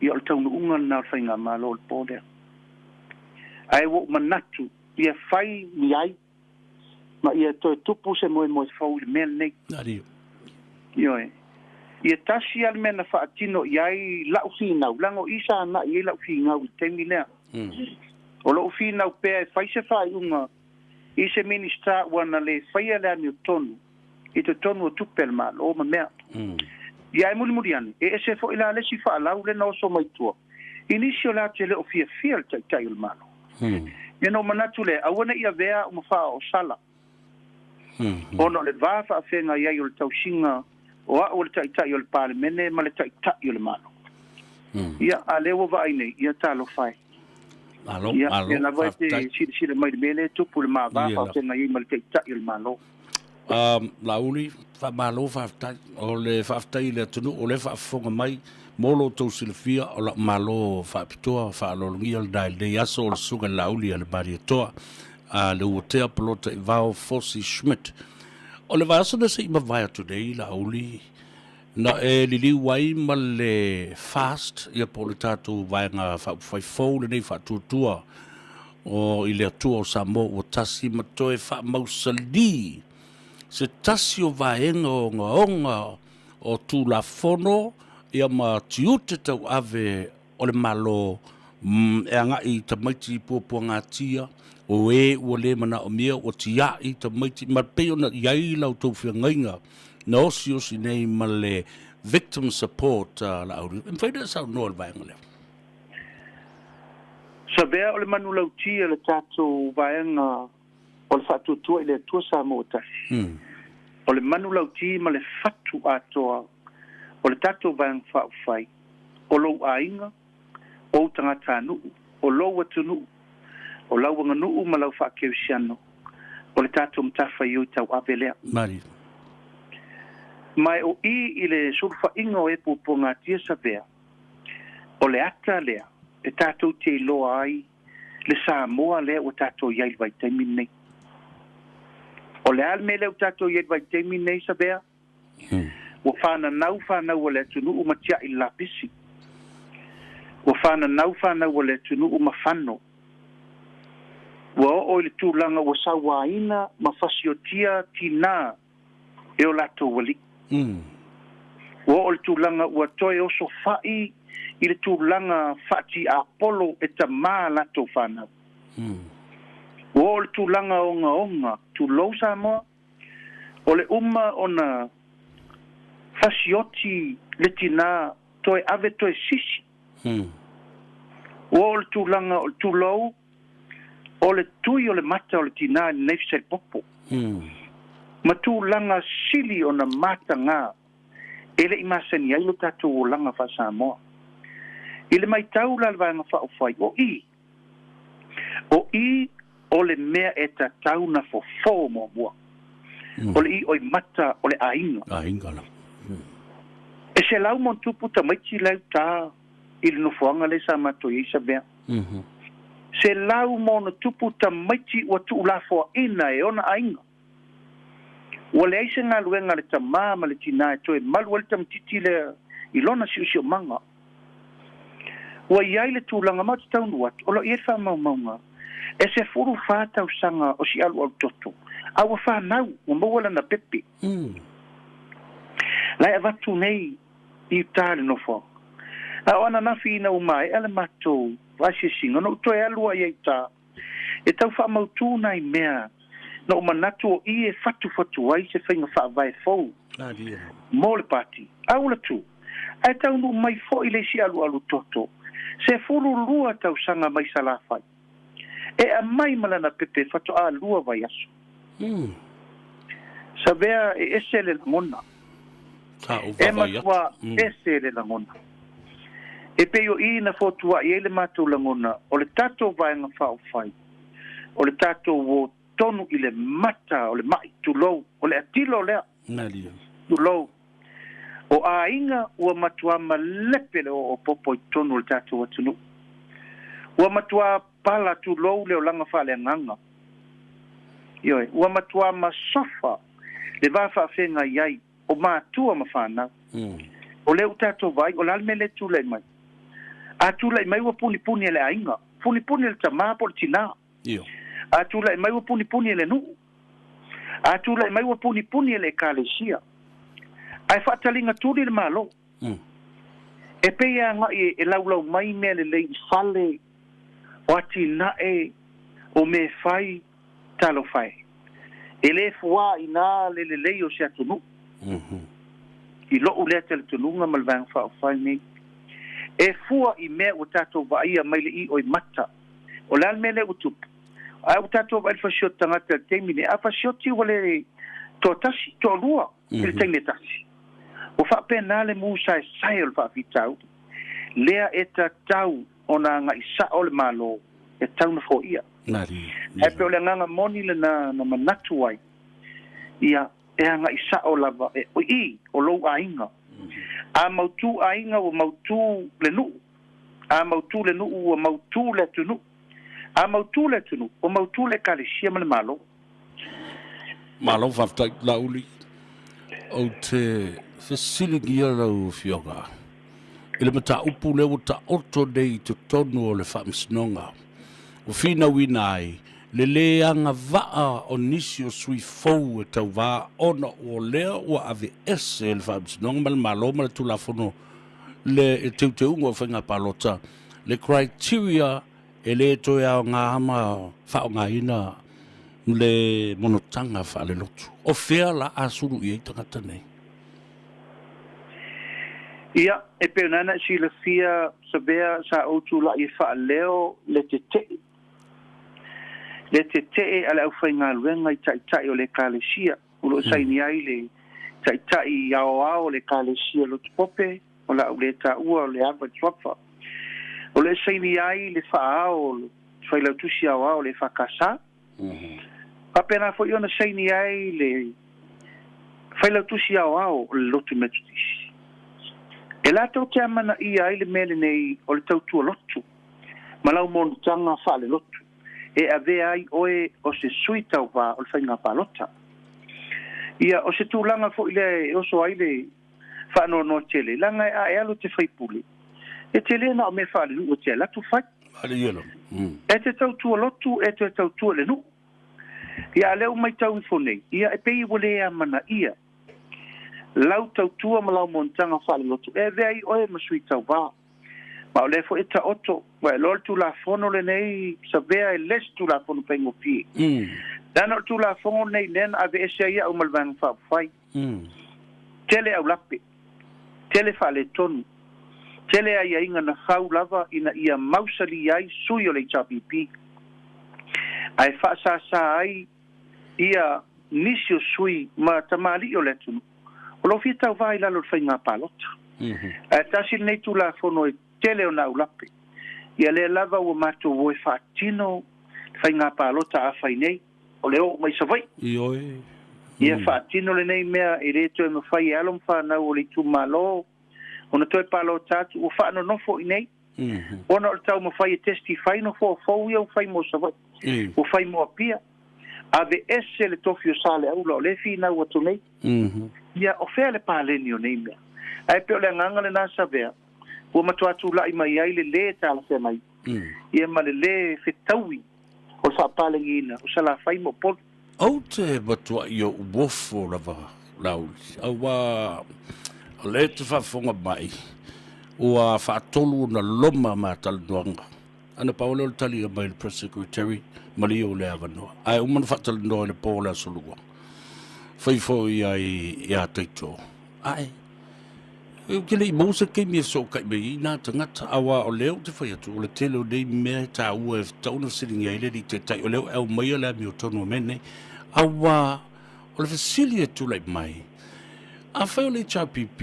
ia o le taunuuga lena o le faigamalo o le pō lea. Ae ua ou manatu ia fai ni ai ma ia toe tupu se moemoe fou i le mea lenei. Ioe. Ia tasi a le mea na faatino i ai la'u finau, leaga o i sa ana'i ai la'u finau i le taimi lea. O lo'u finau pea e fai se faaiuga i se Minisita ua na lē faia le amiotonu i totonu o tupe a le Malo ma mea. Ia ae mulimuli ane, e ese fo'i la le isi faalau le na oso mai tua i nisi o le a te le o fiafia le taʻitaʻi o le Malo. Ia na ou manatu lea, aua neʻi avea aʻu ma faaoosala, ona o le va faafeagai ai o le tausiga o aʻu o le taʻitaʻi o le Palemene ma le taʻitaʻi o le Malo. Ia, a lea ua vaai nei, ia talofa e. Malo, Ia, malo, ia lava e te faafetai. silasila mai i le mea lea e tupu i le ma va Ia la. faafeagai ai ma le taʻitaʻi o le Malo. Laauli, faamalo faafetai. O le faafetai i le atunuu o lea faafofoga mai mo lo outou silafia o lau malo faapitoa faaaloalogia lena i lenei aso o le susuga i le Laauli a le Malietoa a le Uatea Polota i Vao Fosi Schmidt. O le vaiaso na se i mavae atu nei, Laauli, na e liliu ai ma le FAST, ia po o le tatou vaega faaupufai fou lenei faatuatua o i le Atua o Samoa ua tasi ma toe faamausalī se tasi o vaega ogaoga o Tulafono ia ma tiute tauave o le Malo e agai i tamaiti puapuagatia o e ua le manaomia ua tiai tamaiti ma pei ona i ai la outou feagaiga na osiosi nei ma le Victim Support Laauli. E mafai ona e saunoa i le vaega lea? Savea o le manulauti a le tatou vaega o le Faatuatua i le Atua Samoa ua Tasi. O le manulauti ma le fatu atoa o le tatou Vaega Faaupufai, o lou aiga, o ou tagatanuu, o lou atunuu, o lau aganuu ma lau faakerisiano, o le tatou matafaioi tauave lea. Malie. Ma e o i i le sulufaiga o e puapuagatia, Savea, o le ata lea e tatou te iloa ai le Samoa lea ua tatou i ai i le vaitaimi lenei. O le a le mea lea ua tatou i ai i le vaitaimi lenei, Savea? Ua fananau fanau a le atunuu ma tiaʻi le lapisi. Ua fananau fanau a le atunuu ma fano. Ua oo i le tulaga ua sauaina ma fasiotia tinā e o latou alii. Ua oo i le tulaga ua toe osofaʻi i le tulaga faatiapolo e tamā latou fanau. Ua oo i le tulaga ogaoga, tulou Samoa, o le uma ona fasioti le tinā toe ave toe sisi. Ua oo i le tulaga o le tulou o le tui o le mata o le tinā i lenei fesalipopo. Ma tulaga sili ona matagā e leʻi masani ai lo tatou olaga faa-Samoa. I le matau la a le Vaega Faaupufai, o i, o i o le mea e tatau na fofō muamua. O le ioimata o le aiga. Aiga la. E 100+ tamaiti la e utā i le nofoaga lea sa matou i ai, Savea. 100+ tamaiti ua tuulafoaʻina e ona aiga. Ua leai se galuega a le tamā ma le tinā e toe malu ai le tamaitiiti lea i lona siosiomaga. Ua i ai le tulaga ma ou te taunuu atu, o lo o i ai le faamaumauga e 14 tausaga o si alualutoto, a ua fanau, ua maua lana pepe. La e avatu nei i uta i le nofoaga. A o ananafi ina ua maea le matou asiasiga, ona ou toe alu ai i uta e tau faamautū nai mea na ou manatu o i e fatufatu ai se faiga faavae fou mo le pati. A ua latu, ae taunuu mai foi le isi alualu toto, 12 tausaga mai Salafai, e aumai ma lana pepe faatoa 2 vaiaso. Savea e ese le lagona. E matua ese le lagona. E pei o i na fotua'i ai le matou lagona o le tatou Vaega Faaupufai, o le tatou uō tonu i le mata o le ma'i, tulou, o le atilo lea, tulou, o aiga ua matuā malepe le oo popo i totonu o le tatou atunuu. Ua matuā pala, tulou, le olaga faaleagaga. Ioe, ua matuā masofa le va faafeagai ai o matua ma fanau. O lea ua tatou vaai, o le a le mea lea e tulai mai? A tulai mai ua punipuni e le aiga, punipuni e le tamā po o le tinā. A tulai mai ua punipuni e le nuu. A tulai mai ua punipuni e le ekalesia. Ae faataliga tuli le Malo. E pei e agai e laulau mai mea lelei i fale, o atinae, o mea e fai, talofa e. E le fuā inā le lelei o se atunuu. I lo'u lea talitonuga ma le Vaega Faaupufai nei, e fua i mea ua tatou vaaia mai le i'o i mata. O le a le mea lea ua tupu? Ae ua tatou vaai i le fasioti tagata i le taimi nei, a fasioti ua le toatasi, toalua i le taimi e tasi. Ua faapena le mu saesae o le faafitauli lea e tatau ona agai sa'o le Malo e tau na foia. Ae pei o le agaga moni lena na manatu ai, ia, e agai sa'o lava e i o lou aiga. A mautū aiga ua mautū le nuu, a mautū le nuu ua mautū le atunuu, a mautū le atunuu ua mautū le Ekalesia ma le Malo. Malo faafetai Laauli. Ou te fesiligia lau Afioga i le mataupu lea ua taoto nei i totonu o le Faamasinoga ua finauina ai le lē agavaa o nisi o sui fou e tauvā ona o lea ua aveese e le Faamasinoga ma le Malo ma le Tulafono le teuteuga o faiga palota le criteria e le toe aoga ma faaaogaina le monotaga faalelotu. O fea la a sulu i ai tagata nei? Ia, e pei ona e silafia, Savea, sa ou tulai e faaleo le tete'e, le tete'e a le aufaigaluega i taitai o le Ekalesia, o lo o saini ai le Taitai Aoao o le Ekalesia Lotu Pope, o le a ou le taua o le ava i le suafa. O lo o saini ai le faaao o le Failautusi Aoao o le EFKS. Faapena foi ona saini ai le Failautusi Aoao o le Lotu Metotisi. E latou te amanaia ai le mea lenei o le tautua lotu ma lau monotaga faalelotu e avea ai oe o se sui tauvā o le faiga palota. Ia, o se tulaga foi lea e oso ai le faanoanoa tele, leaga a e alu e te faipule, e tele na o mea faalenuu e te alu atu fai. E te tautua lotu, e toe tautua i le nuu. Ia, a o lea ua matau ifo nei, ia, e pei ua le amanaia lau tautua ma lau monotaga faalelotu e avea ai oe ma sui tauvā. Ma o lea foi e taoto, ua e iloa le Tulafono lenei, Savea, e le se Tulafono faigofie. Leaga o le Tulafono lenei lea na aveese ai au ma le Vaega Faaupufai. Tele aulape, tele faaletonu, tele aiaiga na fau lava ina ia mausali ai sui o le HRPP, ae faasāsā ai ia nisi o sui ma tamalii o le atunuu o lo o fia tauvā i lalo o le faigā palota. Ae tasi lenei Tulafono e tele ona aulape. Ia lea lava ua matou o e faatino le faigā palota a fai nei, o le oo mai Savaii. Ioe. Ia faatino lenei mea e le toe mafai e alo ma fanau o le itumalo ona toe palota atu, ua faanonofo i inei, ona o le taumafai e testify nofoa fou ia ua fai mo Savaii, ua fai mo Apia. Aveese le tofi o Saleaula o lea e finau atu nei. Ia, o fea le paleni o nei mea? Ae pei o le agaga lena Savea, ua matua tulai mai ai le lē talafeagai, ia ma le lē fetaui o le faapalegiina o Salafai ma Upolu. Ou te matuai ou ofo lava Laauli, aua O lea e te faafofoga mai, ua faatolu ona loma ma talanoaga. Ana pau lea o le tali mai le Press Secretary, malie o le avanoa. Ae uma na faatalanoa i le po o le aso lua. Fai foi ai ia Taito. Ae, ou te le i maua se taimi e fesootai mai ai nā tagata, aua o lea ou te fai atu, o le tele o nei mea e taua e tatau ona fesiligia ai le Alii Taitai, o lea ua e aumaia le amiotonu o mea nei. Aua o le fesili e tulai mai, afai o le HRPP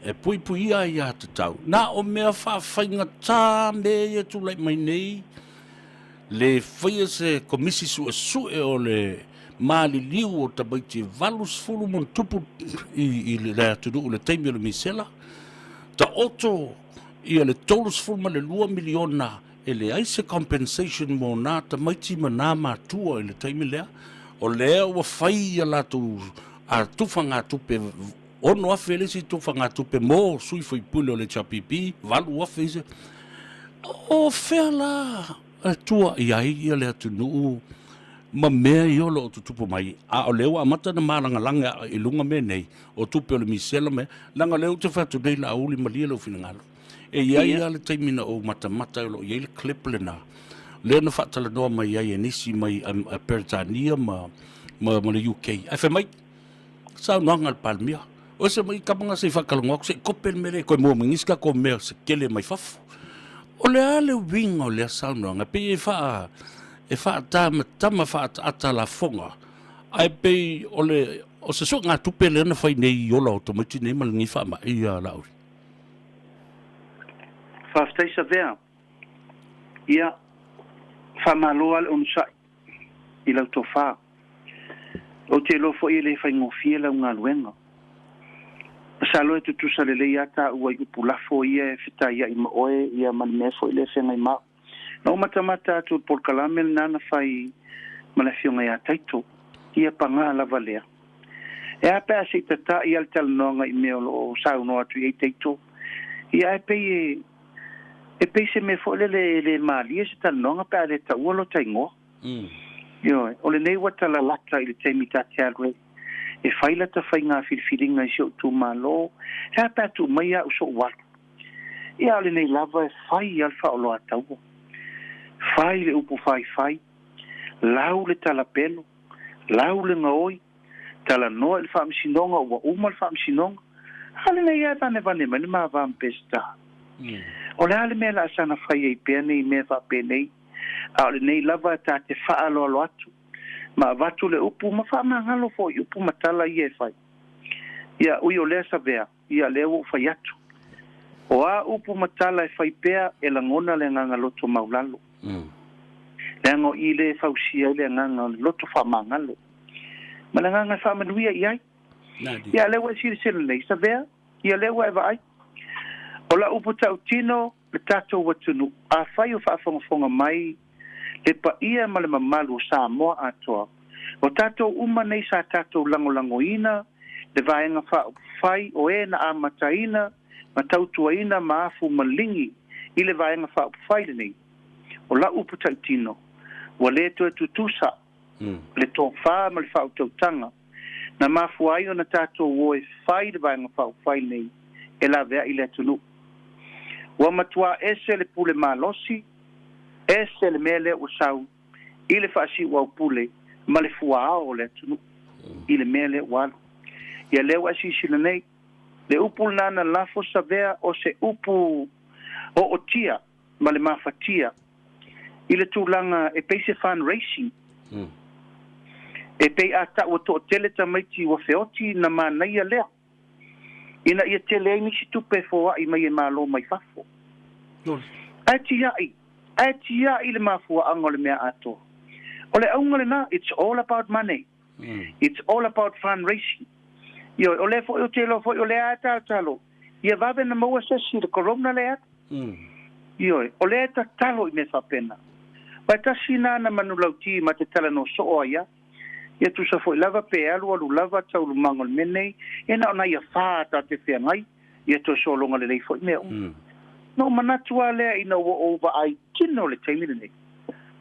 e puipuia aiatatau, na o mea faafaigatā mea ia e tulai mai nei, le faia se komisi suesue o le maliliu o tamaiti e 80 ma ona tupu i le atunuu i le taimi o le misela, taoto ia le $32 miliona e leai se compensation mo nā tamaiti ma nā matua i le taimi lea, o lea ua fai ia latou a tufagatupe 6,000 le isi tufagatupe mo sui faipule o le HRPP, 8,000 isi. O fea la e tua i ai ia le atunuu ma mea ia o lo o tutupu mai, a o lea ua amata ona malagalaga i luga mea nei o tupe o le misela ma mea, leaga o lea ou te fai atu nei, Laauli, malie lou finagalo. E i ai lava le taimi na ou matamata o lo o i ai le clip lena, lea na faatalanoa mai ai e nisi mai Peretania ma le UK. Ae fai mai, saunoaga a le Palemia, o se mai kamaga se i faatalanoa atu se i kope le mea lea e toe maua mai nisi tatou mea se tele mai fafo. O le a le uiga o lea saunoaga? E pei e faa e faatamatama faaataata lafoga, ae pei o le o se suegatupe lea na fai nei i ola o tamaiti nei ma lenei faamai ia Laauli. Faafetai Savea. Ia, faamalo lava le onosai i lau tofa. Ou te iloa foi e le faigofie lau galuega. Masalo e tutusa lelei lava taua i upu lafo ia e fetaiai ma oe ia ma le mea foi lea e feagai ma au. Na ou matamata atu i le polokalame lena na fai ma le afioga ia Taito, ia pagā lava lea. E a pe a se i tataʻi lava le talanoaga i mea o lo o saunoa atu i ai Taito, ia ae pei e e pei se mea foi lele e le malie se talanoaga pe a le taua lota igoa. Ioe, o lenei ua talalata i le taimi ta te alu ai e fai lata faiga filifiliga i si ou itumalo, e a pe a tuu mai au soʻu alu. Ia a o lenei lava e fai lava le faaoloataua, fai le upu faifai, lau le talapelo, lau le gaoi, talanoa i le faamasinoga ua uma le faamasinoga, a o lenei lava e vanevane mai le ma va ma Peseta. O le a le mea o le a saga fai ai pea nei mea faapenei, a o lenei lava ta te faaaloalo atu ma avatu le upu ma faamagalo foi i upu ma tala ia e fai. Ia, ui o lea Savea, ia lea ua ou fai atu. O a upu ma tala e fai pea e lagona le agaga loto maulalo. Leaga o i lea e fausia ai le agaga o le loto faamagalo ma le agaga e faamanuia i ai. Ia lea ua e silasila nei, Savea, ia lea ua e vaai. O lau upu tautino, le tatou atunuu, afai o faafogafoga mai le paia ma le mamalu o Samoa atoa, o tatou uma nei sa tatou lagolagoina le Vaega Faaupufai o e na amataina ma tautuaina ma afu maligi i le Vaega Faaupufai lenei, o lau upu tautino, ua le toe tutusa le tofa ma le faautautaga na mafua ai ona tatou o e fai le Vaega Faaupufai lenei e laveai le atunuu. Ua matuā ese le pule malosi, ese le mea lea ua sau i le faasiuaupule ma le fuaao o le atunuu i le mea lea ua alu. Ia lea ua e silasila nei, le upu lena na lafo Savea o se upu ootia ma le mafatia i le tulaga e pei se fundraising. E pei a taua toatele tamaiti ua feoti na manaia lea, ina ia tele ai nisi tupe e foai mai e Malo mai fafo. Ae tiai, ae tiai le mafuaaga o le mea atoa. O le auga lena, it's all about money. It's all about fundraising. Ioe, o lea foi ou te iloa foi o lea lava e talotalo, ia vave ona maua se isi i le corona lea atu. Ioe, o lea e tatalo i mea faapena. Aua e tasi lena na manulauti ma te talanoa soo ai lava. Ia tusa foi lava pe alualu lava taualumaga o le mea nei, ia na o nai afā ta te feagai, ia toe sologa lelei foi mea uma. Na ou manatu lava lea ina ua ou vaai tino i le taimi lenei,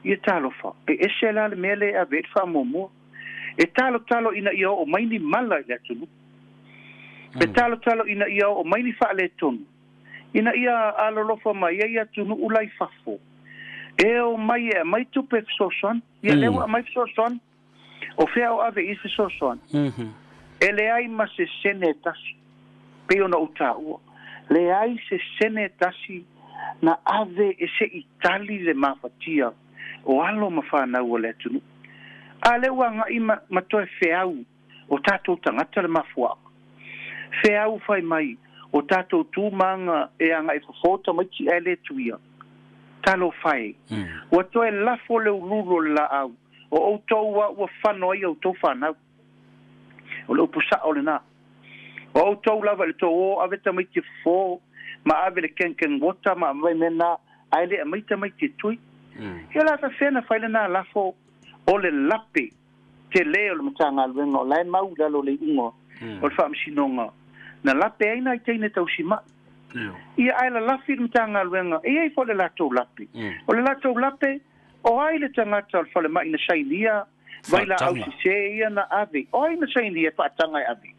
ia talofa, e ese la le mea lea e ave ai le faamuamua. E talotalo ina ia oo mai ni mala i le atunuu. E talotalo ina ia oo mai ni faaletonu, ina ia alolofa mai ai atunuu la i fafo, e o mai e aumai tupe fesoasoani. Ia lea ua aumai fesoasoani, o fea o ave i ai fesoasoani? E leai ma se sene e tasi, pei ona ou taua, leai se sene e tasi na ave e se i tali le mafatia o alo ma fanau o le atunuu. A lea ua agai ma, ma toe feau o tatou tagata le mafuaaga. Feau fai mai o tatou tu ma aga e agai fofo tamaiti ae le tuia. Talofa e! Ua toe lafo le ululu o le laau o outou a ua fano ai outou fanau. O le upu sao lena. O outou lava i le tou o ave tamaiti e fofo ma ave le kenkeng water ma aumai mea na ae le aumai tamaiti e tui. Ia la faafefea na fai lena lafo o le lape tele o le Matagaluega o la e mau i lalo o le iuga o le Faamasinoga na lape ai nai teine tausimai. Ia ae lalafi le Matagaluega e i ai foi le latou lape. O le latou lape, o ai le tagata o le falemai na sainia vailaau sese ia na ave? O ai na sainia e faataga e ave?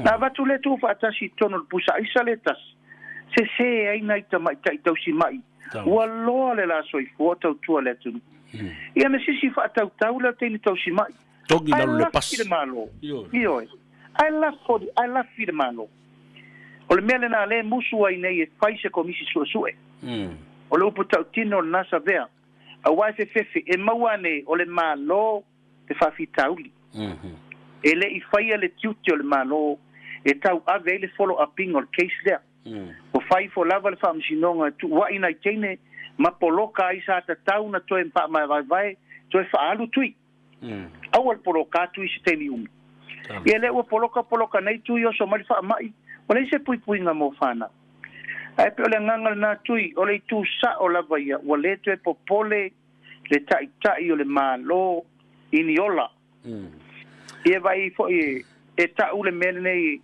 Na avatu lea tuufaatasi i totonu o le pusa aisa lea tasi, sese ai nai tamaitai tausimai ua loa le la soifua tautua le atunuu. Ia na sisi faatautau lea teine tausimai. Togi Ae lalo le lafi pasi. le Malo. Ioe. Ae lafo, ae lafi le Malo. O le mea lena lea e musu ai nei e fai se komisi suesue. O le upu tautino o lena savea, aua e fefefe, e maua ane o le Malo le faafitauli. E le i faia le tiute o le Malo e tauave ai le follow-up-iga o le case lea. Ua fai ifo lava le Faamasinoga e tuua'i nai teine ma poloka ai sa tatau na toe faamavaevae toe faaalu tui. Aua le poloka atu i se taimi umi. Ia lea ua poloka poloka nei tui oso mai le faama'i, ua leai se puipuiga mo fanau. Ae pei o le agaga lena tui, o le itu sa'o lava ia, ua le toe popole le Taitai o le Malo i ni ola. Ia vaai foi e ta'u le mea lenei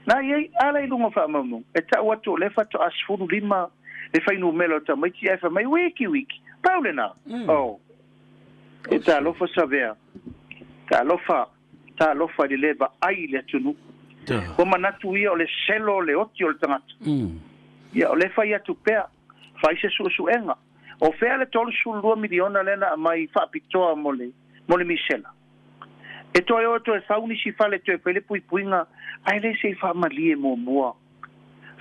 na i ai ala i luga o faamaumauga, e ta'u atu o lea faatoa 15 le fuainumera o tamaiti ae fai mai wiki wiki. Pau lena. Oh. E talofa Savea. Talofa, talofa i le le vaai i le atunuu. Ua manatu ia o le selo o le oti o le tagata. Ia o lea fai atu pea, fai se suesuega. O fea le 32 miliona lea na aumai faapitoa mo le, mo le misela? E toe o e toe fau nisi fale e toe fai le puipuiga, ae le se i faamalie muamua.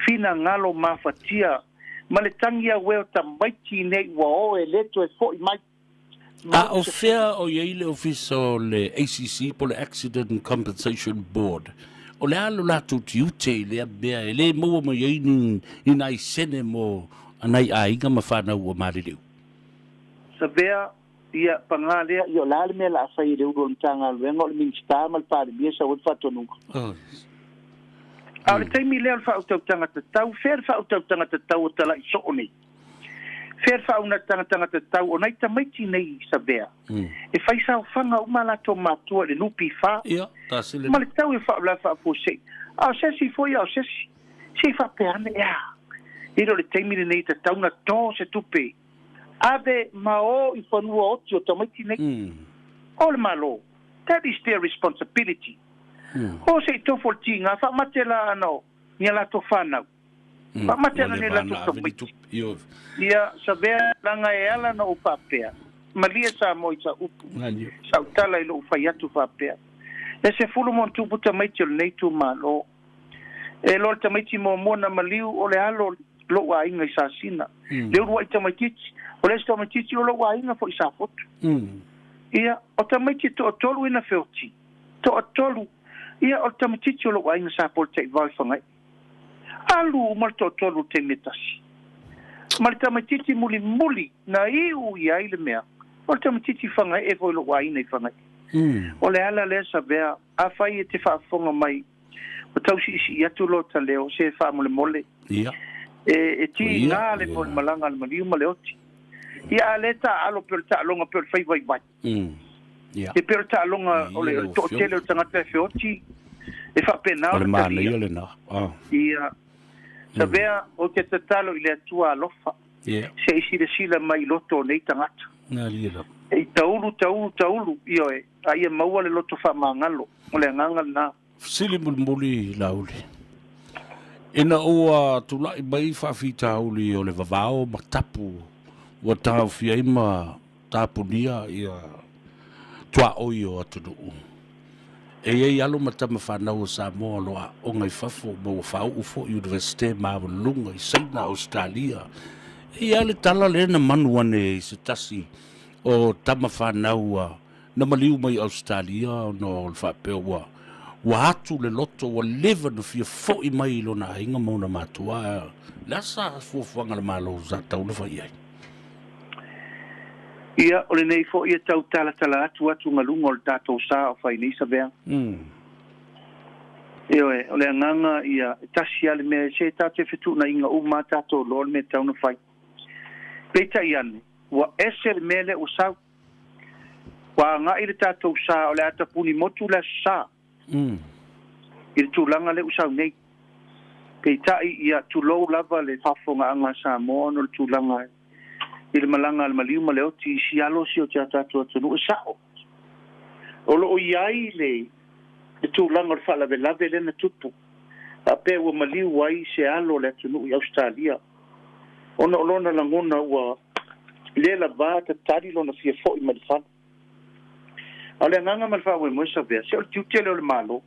Finagalo mafatia ma le tagi auē o tamaiti nei ua o e le toe fo'i mai. A o fea o i ai le ofisa o le ACC po o le Accident Compensation Board? O le a lo latou tiute i lea mea e le maua mai ai ni, ni nai sene mo nai aiga ma fanau ua maliliu? Savea, Ia, pagā lea, ia o le a le mea o le a fai e le ulu o le Matagaluega, o le Minisita ma le Palemia e sau ai le faatonuga. A o le taimi lea o le faautautaga tatau, fea le faautautaga tatau o tala'i soo nei? Fea le faautautaga tatau o nai tamaiti nei i Savea? E fai saofaga uma a latou matua i le NPF ma le tau e faalavelave faafuasei. A o se isi foi a o se isi, se i faapea ane, ea, e le o le taimi lenei e tatau ona to se tupe ave ma o i fanua oti o tamaiti nei. O le Malo, that is their responsibility. O se i tofo le tiga, faamate la ana o ni a latou fanau. Faamate ana ni a latou tamaiti. Ia, savea laga e ala ona ou faapea, malie Samoa i sau upu, sau tala i lou fai atu faapea. E 10+ tamaiti o lenei itumalo. E loa le tamaiti muamua na maliu o le alo o lou aiga i Sasina. Le uluai tamaitiiti, o le isi tamaitiiti o lou aiga foi i Safotu. Ia, o tamaiti e toatolu ina feoti, toatolu, ia o le tamaitiiti o lou aiga sa Polataivao i Fagaii. Alu uma le toatolu i le taimi e tasi. Ma le tamaitiiti mulimuli na iu i ai le mea, o le tamaitiiti Fagaee foi o lou aiga i Fagaii. O le ala lea Savea, afai e te faafofoga mai, Ua tau siisii atu lota leo, se faamolemole. Ia. E, e tiga le mo le malaga a le maliu ma le oti. Ia, a le taaalo pei o le taaloga pei o le fai vaivai. Ia. E pei o le taaloga o le, o le toatele o tagata e feoti, e faapena O le ona talia. manaia lena. Ah. Ia. Savea, ou te tatalo i le Atua alofa, Ia. se i silasila mai i loto o nei tagata. Malie lava. E i taulu, taulu, taulu, ioe, a ia maua le loto faamagalo. O le agaga lena. Fesili mulimuli Laauli. Ina ua tulai mai faafitauli o le vavao ma tapu ua taofia ai ma tapunia ia tuaoi o atunuu, e i ai alo ma tama fanau a Samoa o lo o aoga i fafo ma ua faauu foi i Universite maualuluga i Saina, Ausetalia. E i ai le tala lea na manu ane i se tasi o tama fanau a na maliu mai Ausetalia ona o le faapea ua ua atu le loto ua leva na fia fo'i mai i lona aiga ma ona matua. Le a sa fuafuaga a le Malo sa tatau ona fai i ai? Ia, o lenei foi e tau talatala atu atugaluga o le tatou sa o fai nei Savea. Ioe, o le agaga ia, e tasi lava le mea, se tatou te fetuunaiga uma lava tatou loa le mea e tatau ona fai. Peitai ane, ua ese le mea lea ua sau. Ua agai le tatou sa o le a tapuni motu le Aso Sa i le tulaga lea ua sau nei. Peitai, ia, tulou lava le faafofogaaga a Samoa ona o le tulaga i le malaga a le maliu ma le oti i si alo si o tatou atunuu. E sao, o lo o i ai le tulaga o le faalavelave lea na tupu, faapea ua maliu ai se alo o le atunuu i Ausetalia ona o lona lagona ua le lava tatali lona fia fo'i mai le fale. A o le agaga ma le faamoemoe Savea, se o le tiute lea o le Malo.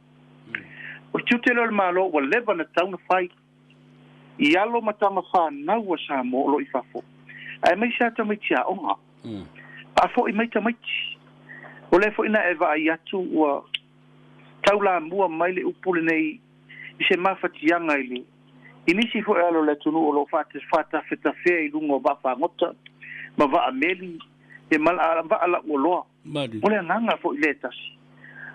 O le tiute lea o le Malo ua leva ona tatau ona fai i alo ma tama fanau a Samoa o lo o i fafo, aemaise lava tamaiti aoga. Faafo'i mai tamaiti. O lea foi na e vaai atu ua taulamua mai le upu lenei i se mafatiaga i le i nisi foi alo o le atunuu o lo o faatafetafea i luga o vaafagota ma vaameli e vaa lauoloa. O le agaga foi lea e tasi.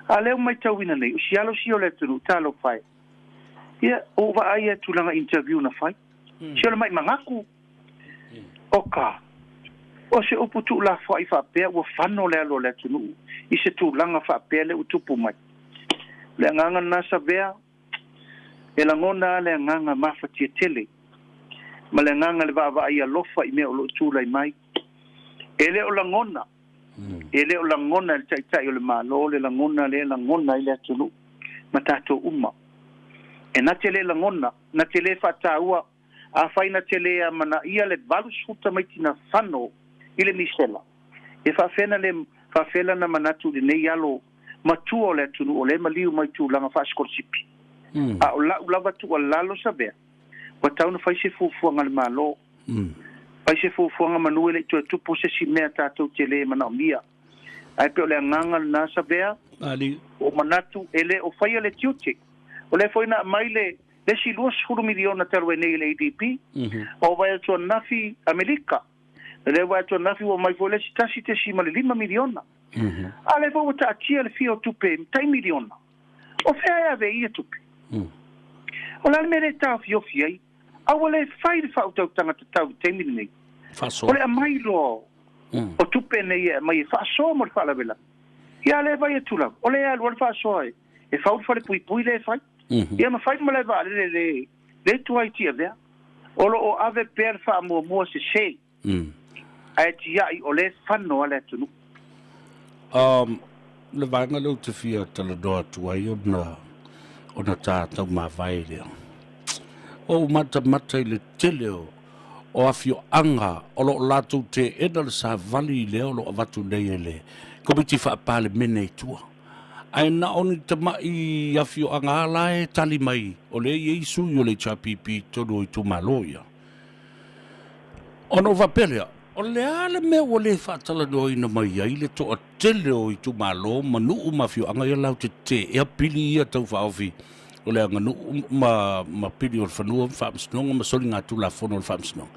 A o lea ua matauina nei, o si alo sia o le atunuu, talofa e. Ia, ua ou vaai atu i lana interview na fai. Se o le mai magaku. Oka, o se upu tuulafoai faapea ua fano le alo o le atunuu i se tulaga faapea lea ua tupu mai. O le agaga lena Savea, e lagona lava le agaga mafatia tele ma le agaga le vaavaai alofa i mea o lo o tulai mai. E le o lagona, e le o lagona e le Taitai o le Malo le lagona lea e lagona ai le atunuu ma tatou uma. E na te le lagona, na te le faataua. Afai na te le amanaia le 80 tamaiti na fano i le misela, e faafea na le faafea lana manatu i lenei alo matua o le atunuu o lea e maliu mai tulaga faasikolasipi. A o lau lava tuualalo Savea, ua tatau ona fai se fuafuaga a le Malo. Fai se fuafuaga manu e le i toe tupu se isi mea tatou te le manaomia. Ae pei o le agaga lena Savea, ua ou manatu e le o faia le tiute. O lea foi na aumai le le isi 20 miliona talu ai nei i le ADB, o vaai atu ananafi Amelika, o lea vaai atu ananafi ua aumai foi le isi 1.5 miliona. A o lea foi ua taatia le fia o tupe tai miliona. O fea e ave ai ia tupe? O le a le mea lea e taofiofi ai? A ua le fai le faautautaga tatau i le taimi lenei. O le aumai loa o tupe nei e aumai e faasoa mo le faalavelave. Ia a lea e vaai atu lava, o lea e alu lava le faasoa e fau le falepuipui lea e fai. Ia ma fai le malae vaalele le le tuai Tiavea. O lo o ave pea le faamuamua sese ae tiai o lea e fano lava le atunuu. Le vaega lea ou te fia talanoa atu ai ona ona ta taumavae lea. Ua ou matamata i le tele o o afioaga o lo o latou teena le savali lea o lo o avatu nei e le Komiti Faa-Palemene i tua. Ae na o ni tama'i afioaga lava la e tali mai, o lea e i ai sui o le HRPP i totonu o itumalo ia. Ona ou faapea lea, o le a le mea ua le faatalanoaina mai ai le toatele o itumalo ma nuu ma afioaga ia latou te tetea pili ia tau faaofi o le aganuu ma, ma pili o le fanua ma faamasinoga ma soligatulafono o le faamasinoga.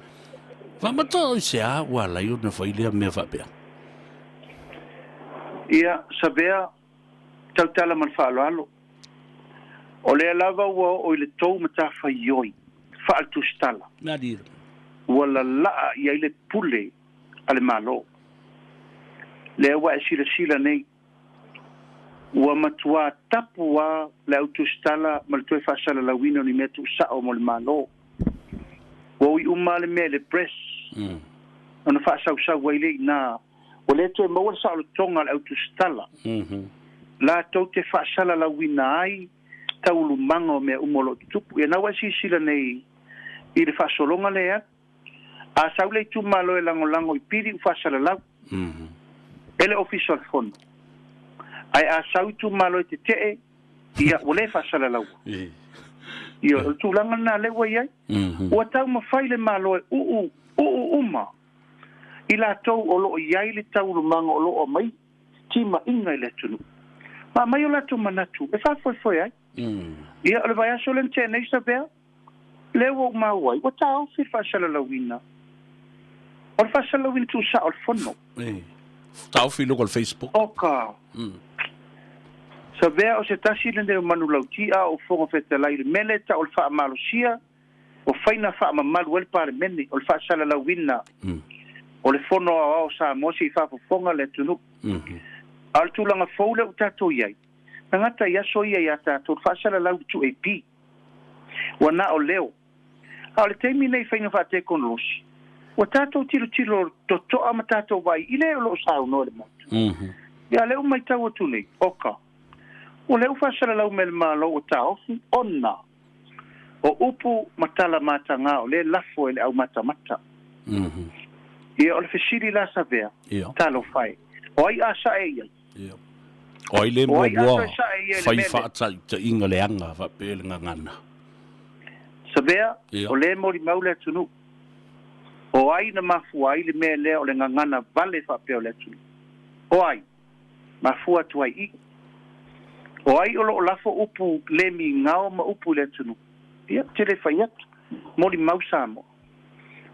Faamata i se a ua ala ai ona fai lea mea faapea? Ia, Savea, tautala ma le faaaloalo. O lea lava ua oo i le tou matafaioi faale-tusitala, ua lalaa i ai le pule a le Malo. Lea ua e silasila nei, ua matuā tapu lava le au tusitala ma le toe faasalalauina o ni mea tuusao mo le Malo. Ua ui uma lava le mea i le press ona faasausau ai lea i ina. Ua le toe maua le saolotoga a le au tusitala latou te faasalalauina ai taualumaga o mea uma o lo o tutupu. Ia na ua e silasila nei i le faasologa lea e alu. A sau le itumalo e lagolago i pili ua faasalalau e le Ofisa o le Fono, ae a sau itumalo e tetee, ia ua le faasalalaua. Ia, o le tulaga lena lea ua i ai. Ua taumafai le Malo e uu uu uma i latou o lo o i ai le taualumaga o lo o aumai timaiga i le atunuu, ma aumai o latou manatu e faafoefoe ai. Ia, o le vaiaso lea na tea nei, Savea, lea ua ou maua ai, ua taofi le faasalalauina o le faasalalauina tuusao o le Fono. Taofi i luga o le Facebook. Oka. Savea, o se tasi lenei o manulauti a o Fofoga Fetalai i le mea lea e tau o le faamalosia o faina faamamalu ai le Palemene, o le faasalalauina o le Fono Aoao o Samoa se i faafofoga le atunuu. A o le tulaga fou lea ua tatou i ai, na gata i aso ia ia tatou le faasalalau i le 2AP. Ua na o leo. A o le taimi nei i faiga faatekonolosi, ua tatou tilotilo totoa ma tatou vaai i le o lo o saunoa i le Maota. Ia, lea ua matau atu nei, oka, o lea ua faasalalau mai e le Malo ua taofi ona o upu ma tala mataga o lea e lafo e le aumatamata. Ia, o le fesili la Savea, talofa e, o ai a sae i ai? O ai le muamua fai faataitaiga leaga faapea le gagana? Savea, o lea e molimau le atunuu. O ai na mafua ai le mea lea o le gagana vale faapea o le atunuu? O ai? Mafua atu ai i. O ai o lo o lafo upu le migao ma upu i le atunuu? Ia, ou te le fai atu. Molimau Samoa.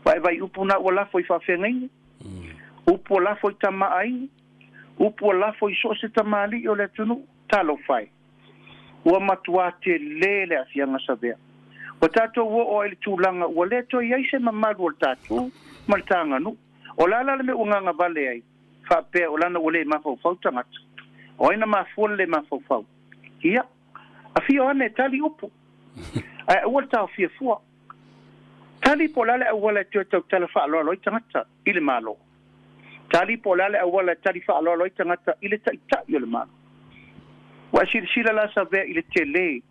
Vaevae upu na ua lafo i faafeagaiga, upu ua lafo i tamaaiga, upu ua lafo i so o se tamalii o le atunuu. Talofa e! Ua matuā telē le aafiaga Savea. Ua tatou oo ai i le tulaga ua le toe i ai se mamalu o le tatou ma le taganuu. O le a la le mea ua gagavale ai faapea o lana ua le mafaufau tagata? O ai na mafua le le mafaufau? Ia, afio ane e tali upu, ae aua le taofia fua. Tali po o le a le auala e toe tautala faaaloalo ai tagata i le Malo. Tali po o le a le auala e tali faaaloalo ai tagata i le Taitai o le Malo. Ua e silasila la Savea i le tele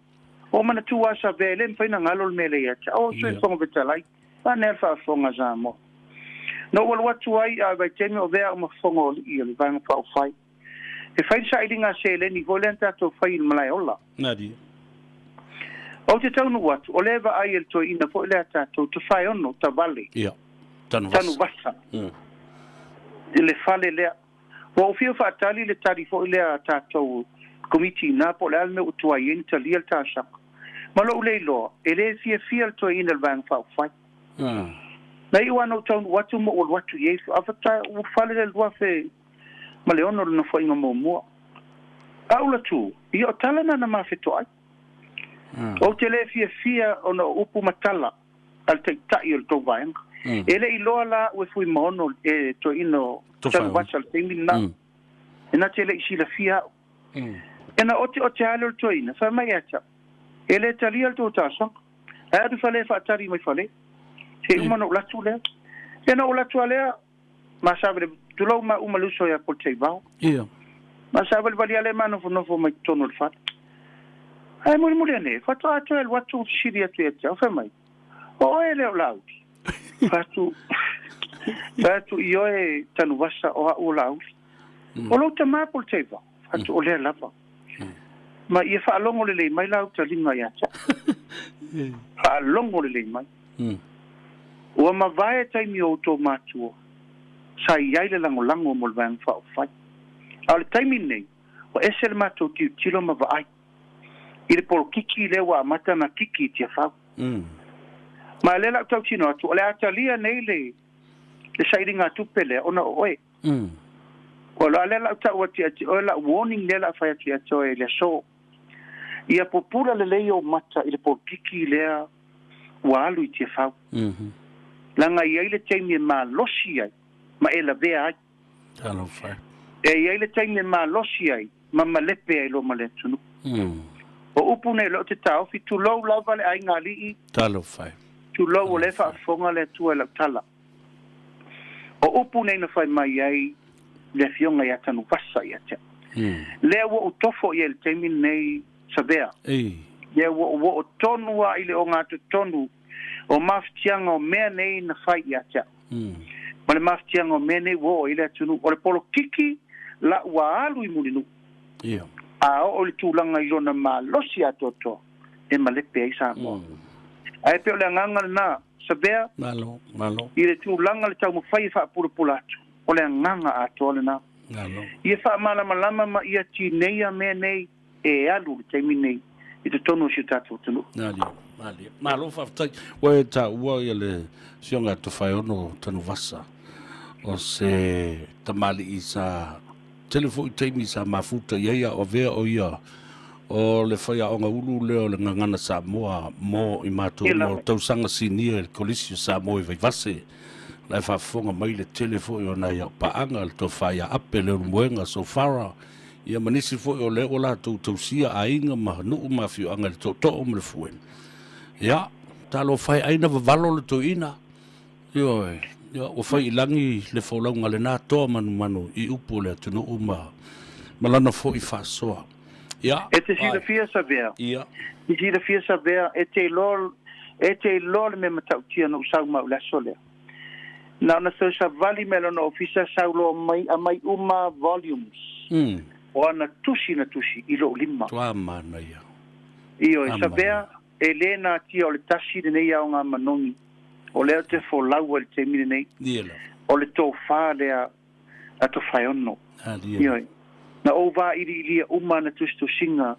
o manatua a Savea e le mafai ona galo le mea lea ia te au. O Sui Fofoga Fetalai, vaeane le faafofoga a Samoa. Na ou alu atu ai a o le vaitaimi o avea au ma fofoga o alii o le Vaega Faaupufai. E fai le sailiga seleni foi lea na tatou fai i le Malaeola. Nadi. Ou te taunuu atu, o lea e vaai e le toeaina foi lea a tatou, Tafaeono, Tavale. Ia. Tanuvasa. Tanuvasa. I le fale lea. Ua ou fia faatali le tali foi lea a tatou Komiti ina po o le a le mea ua tuai ai ona talia le talosaga. Ma lou le iloa, e le fiafia le toeaina i le Vaega Faaupufai. Na iu lava ona ou taunuu atu ma ou alu atu i ai, afata ua fale le 2006 le nofoaiga muamua. A ou latu, ia o tala na na ma fetoai. Ou te le fiafia ona o upu ma tala a le taitai o le tou vaega. E le i iloa la au e Fuimaono e toeaina o Tanuvasa i le taimi lena. E na te le i silafia au. E na oteote lava lea o le toeaina, fai mai ia te au, E le talia le tou talosaga. Ae alu i fale e faatali mai fale. Se i uma ona ou latu lea. Ia na ou latu lava lea, ma savalivali, tulou ma uma le uso ia Politeivao. Ma savalivali lava lea ma nofonofo mai totonu o le fale. Ae mulimuli ane, faatoa toe alu atu fesili atu ia te au, fai mai, O oe lea o Laauli? Fai atu, fai atu, Ioe Tanuvasa, o au o Laauli. O lou tama Politeivao? Fai atu, O lea lava. Ma ia faalogo lelei mai la uta liga ia te au. Faalogo lelei mai. Ua mavae taimi o outou matua sa i ai le lagolago mo le Vaega Faaupufai. A o le taimi lenei, ua ese le matou tilotilo ma vaai i le polokiki lea ua amata ona kiki i Tiafau. Ma o lea la ou tautino atu, o le a talia nei le le sailiga tupe lea ona o oe. Ua loa lea la ou tau atu ia te oe lau warning lea la fai atu ia te oe i le aso. Ia pupula lelei ou mata i le polokiki lea ua alu i Tiafau. Leaga e i ai le taimi e malosi ai ma e lavea ai. Talofa. E i ai le taimi e malosi ai ma malepe ai loa ma le atunuu. O upu nei o lea ou te taofi, tulou lava le aiga alii. Talofa. Tulou o lea e faafofoga le Atua i lau tala. O upu nei na fai mai ai le afioga ia Tanuvasa ia te au. Lea ua ou tofo i ai i le taimi lenei, Savea. Ia ua ou oo tonu lava i le ogatotonu o mafatiaga o mea nei na fai ia te au ma le mafatiaga o mea nei ua oo i le atunuu. O le polokiki la ua alu i Mulinuu a oo i le tulaga i lona malosi atoatoa e malepe ai Samoa. Ae pei o le agaga lena, Savea, Malo, malo. i le tulaga le taumafai e faapulapula atu, o le agaga atoa lena. Malo. Ia faamalamalama ma ia tineia mea nei e alu i le taimi nei i totonu o si o tatou atunuu. Malie, malie. Malo faafetai. Ua e taua ia le Afioga ia Tofaeono Tanuvasa, o se tamalii sa tele foi taimi sa mafuta i ai a o avea o ia o le faiaoga ulu lea o le Gagana Samoa mo i matou mo tausaga sinia i le Kolisi o Samoa i Vaivase. La e faafofoga mai le tele foi o nai au paaga, le Tofa ia Ape Leulumoega Sofara, ia ma nisi foi o lea ua latou tausia aiga ma nuu ma afioaga i le tootoo ma le fuena. Ia, talofa e ai na vavalo le toeaina. Ioe, ia, ua fai i lagi le folauga a lena toa manumanu i upu o le atunuu ma, ma lana foi faasoa. Ia, E te silafia Savea, ia. E silafia Savea, e te iloa, e te iloa le mea matautia na ou sau mai i le aso lea. Na ona toe savali mai lona ofisa sau loa mai aumai uma volumes o ana tusi na tusi i lou lima. Tua manaia. Ioe, Savea, e le natia o le tasi lenei aoga manogi o lea ou te folau ai i le taimi lenei. O le tofa lea a Tofaeono. Ioe. Na ou vailiilia uma ana tusitusiga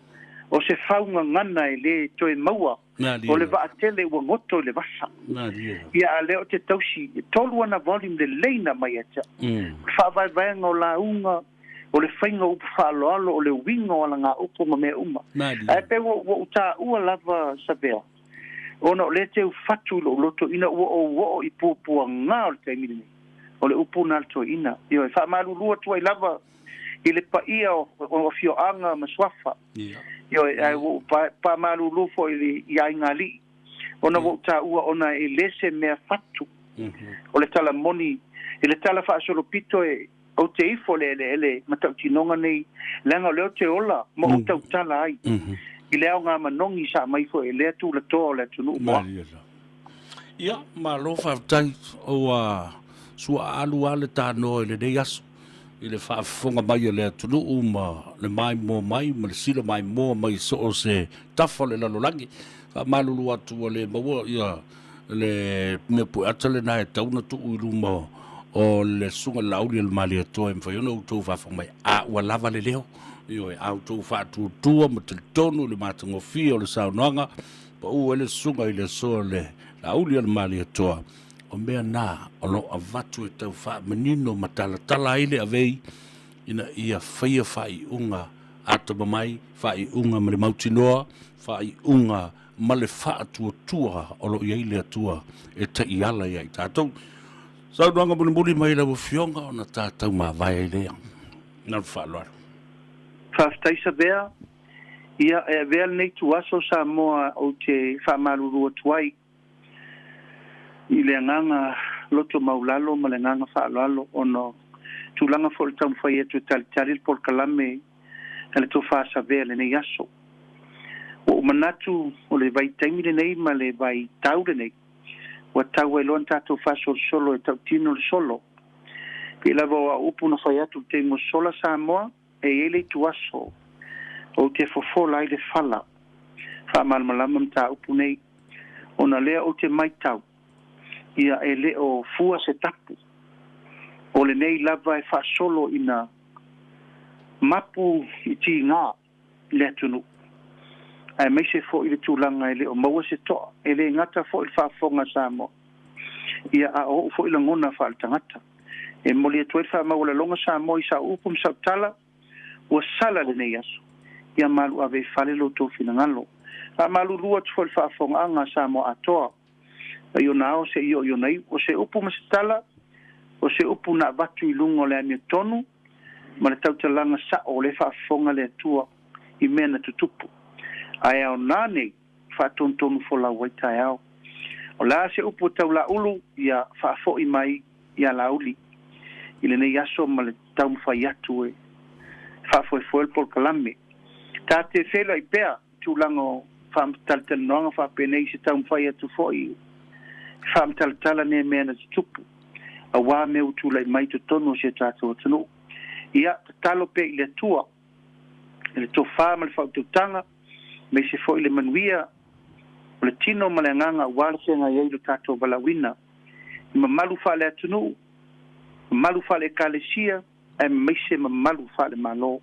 o se faugagana e le toe maua. O le vaatele ua goto i le vasa. Ia a lea ou te tausi, e tolu ana volume lelei na aumai ia te au. O le faavaevaega o lauga, o le faiga o upu faaaloalo, o le uiga o alagaupu ma mea uma. Ae pei ua ou taua lava Savea, ona o lea e teu fatu i lou loto ina ua ou oo i puapuaga o le taimi lenei. O le upu lena a le toeaina. Ioe, faamalulu atu ai lava i le paia o afioaga ma suafa. Ioe, ae ua ou faamalulu foi i aiga alii, ona ua ou taua ona e le se mea fatu. O le tala moni, i le tala faasolopito e ou te ifo i le eleele matautinoga nei, leaga o lea ou te ola ma ou tautala ai i le aoga manogi sa aumai foi e lea tulatoa o le atunuu mo au. Ia, malo faafetai, ua suaalu lava le tanoa i lenei aso i le faafofoga mai a le atunuu ma le maimoa mai ma le sila maimoa mai i so o se tafa o le lalolagi. Faamalulu atu ua le maua ia le mea pueata lena e tatau ona tuu i luma o le Susuga i le Laauli a le Malietoa e mafai ona outou faafofoga mai, a ua lava le leo. Ioe, a outou faatuatua ma talitonu i le matagofie o le saunoaga, pau ai le Susuga i le aso a le Laauli a le Malietoa, o mea na o lo o avatu e tau faamanino ma talatala ai le avei ina ia faia faaiuga atamamai, faaiuga ma le mautinoa, faaiuga ma le faatuatua o lo o i ai le Atua e taiala ia i tatou. Saunoaga mulimuli mai lau Afioga ona tatou mavae ai lea. Na le faaaloalo. Faafetai Savea. Ia, e avea lenei ituaso Samoa ou te faamalulu atu ai i le agaga loto maulalo ma le agaga faaaloalo ona o tulaga foi o le taumafai atu e talitali le polokalame a le Tofa Savea i lenei aso. Ua ou manatu o le vaitaimi lenei ma le vaitau lenei, ua tau ai loa ona tatou faasolosolo e tautino le solo. Pei lava o au upu na fai atu i le taimi ua sola Samoa, e i ai le ituaso ou te fofola ai le fala faamalamalama mataupu nei, ona lea ou te matau, ia e le o fua se tapu. O lenei lava e faasolo ina mapu i tiga le atunuu, aemaise foi le tulaga e le o maua se toa, e le gata foi i le faafofoga a Samoa, ia a o ou foi lagona faaletagata. E momoli atu ai le faamaualaloga Samoa i sau upu ma sau tala, ua sala lenei aso, ia malu ave i fale lo outou finagalo. Faamalulu atu foi i le faafofogaaga a Samoa atoa, mai ona ao seia oo i ona iu. O se upu ma se tala, o se upu na avatu i luga o le amiotonu ma le tautalaga sa'o o lea faafofoga le Atua i mea na tutupu. Ae aoga nei faatonutonu folau ai taeao. O le a se upu e tau Laulu, ia faafo'i mai iā Laauli i lenei aso ma le taumafai atu e faafoefoe le polokalame. Ta te feiloai pea i tulaga o. faamatalatalanoaga faapenei se taumafai atu fo'i e faamatalatala nē mea na tutupu auā mea ua tula'i mai i totonu o si o tatou atunuu. Ia, tatalo pea i le Atua i le tofā ma le faautautaga, aemaise foi le manuia o le tino ma le agaga auā le feagai ai lo tatou valaauina i mamalu faaleatunuu, mamalu faale-Ekalesia, aemaise mamalu faale-Malo.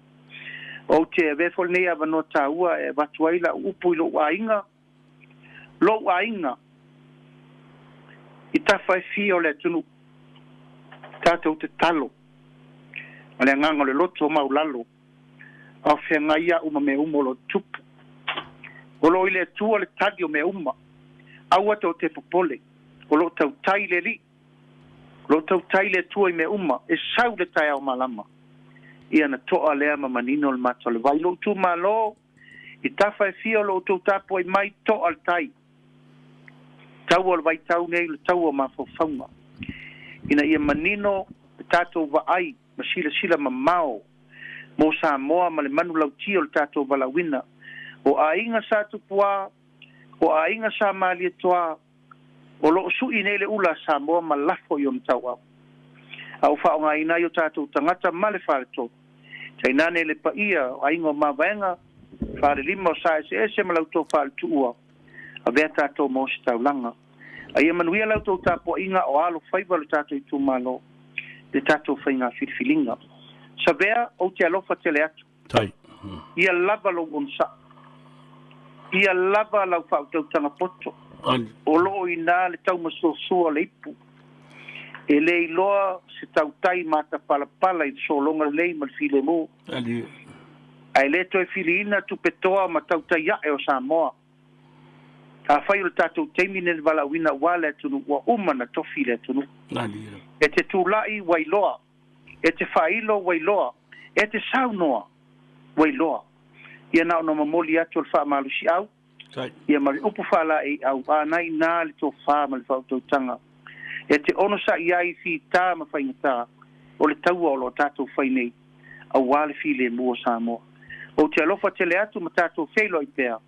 Ou te avea foi lenei avanoa taua e avatu ai lau upu i lou aiga, lou aiga i tafa e fia o le atunuu, tatou tatalo ma le agaga o le loto maulalo a o feagai au ma mea uma o lo o tutupu. O lo o i le Atua le tali o mea uma. Aua tou te popole, o lo o tautai le Alii. O lo o tautai le Atua i mea uma, e sau le taeao malama. Ia na to'a lea ma manino le mata o le vai. Lou itumalo, i tafa e fia o lo outou tapuai mai, to'a le tai. Taua o le vaitau nei, le taua o mafaufauga. Ina ia manino le tatou vaai ma silasila mamao mo Samoa ma le manulauti o le tatou valaauina. O aiga Sa Tupuā, o aiga Sa Malietoa, O lo o suʻi nei le ula a Samoa ma lafo i ona tauau, a ua faaaogaina ai o tatou tagata ma le faletolu, tainane le paia o aiga o Mavaega, falelima o Saeseese ma la outou faletuua, avea tatou ma ositaulaga. A ia manuia la outou tapuaiga o alo faiva lo tatou itumalo i le tatou faiga filifiliga. Savea, ou te alofa tele atu. Tai. Ia lava lou onosai. Ia lava lau faautautaga poto. O lo o i ina le taumasoasoa o le ipu. E le iloa se tautai matapalapala i le sologa lelei ma le filemu. Ae le toe filiina tupe toa ma tautai ae o Samoa. Afai o le tatou taimi nei le valaauina aua le atunuu, ua uma na tofi le atunuu. E te tulai ua iloa. E te faailo ua iloa, e te saunoa ua iloa. Ia na ona momoli atu o le faamalosiau, ia ma le upu faalaeiau, a na inā le tofā ma le faautautaga e te onosai ai i fita ma faigata o le taua o lo o tatou fai nei auā le filemu o Samoa. Ou te alofa tele atu ma tatou feiloai pea.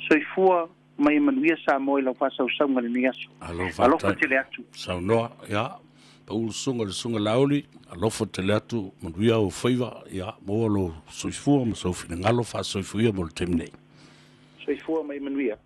Soifua ma ia manuia Samoa i lau faasausauga i lenei aso. Alofa Alofa tele atu. Saunoa, ia, pau le susuga i le Susuga Laauli, alofa tele atu, manuia ou faiva, ia, maua lou soifua ma sou finagalo faasoifuia mo le taimi nei. Soifua ma ia manuia.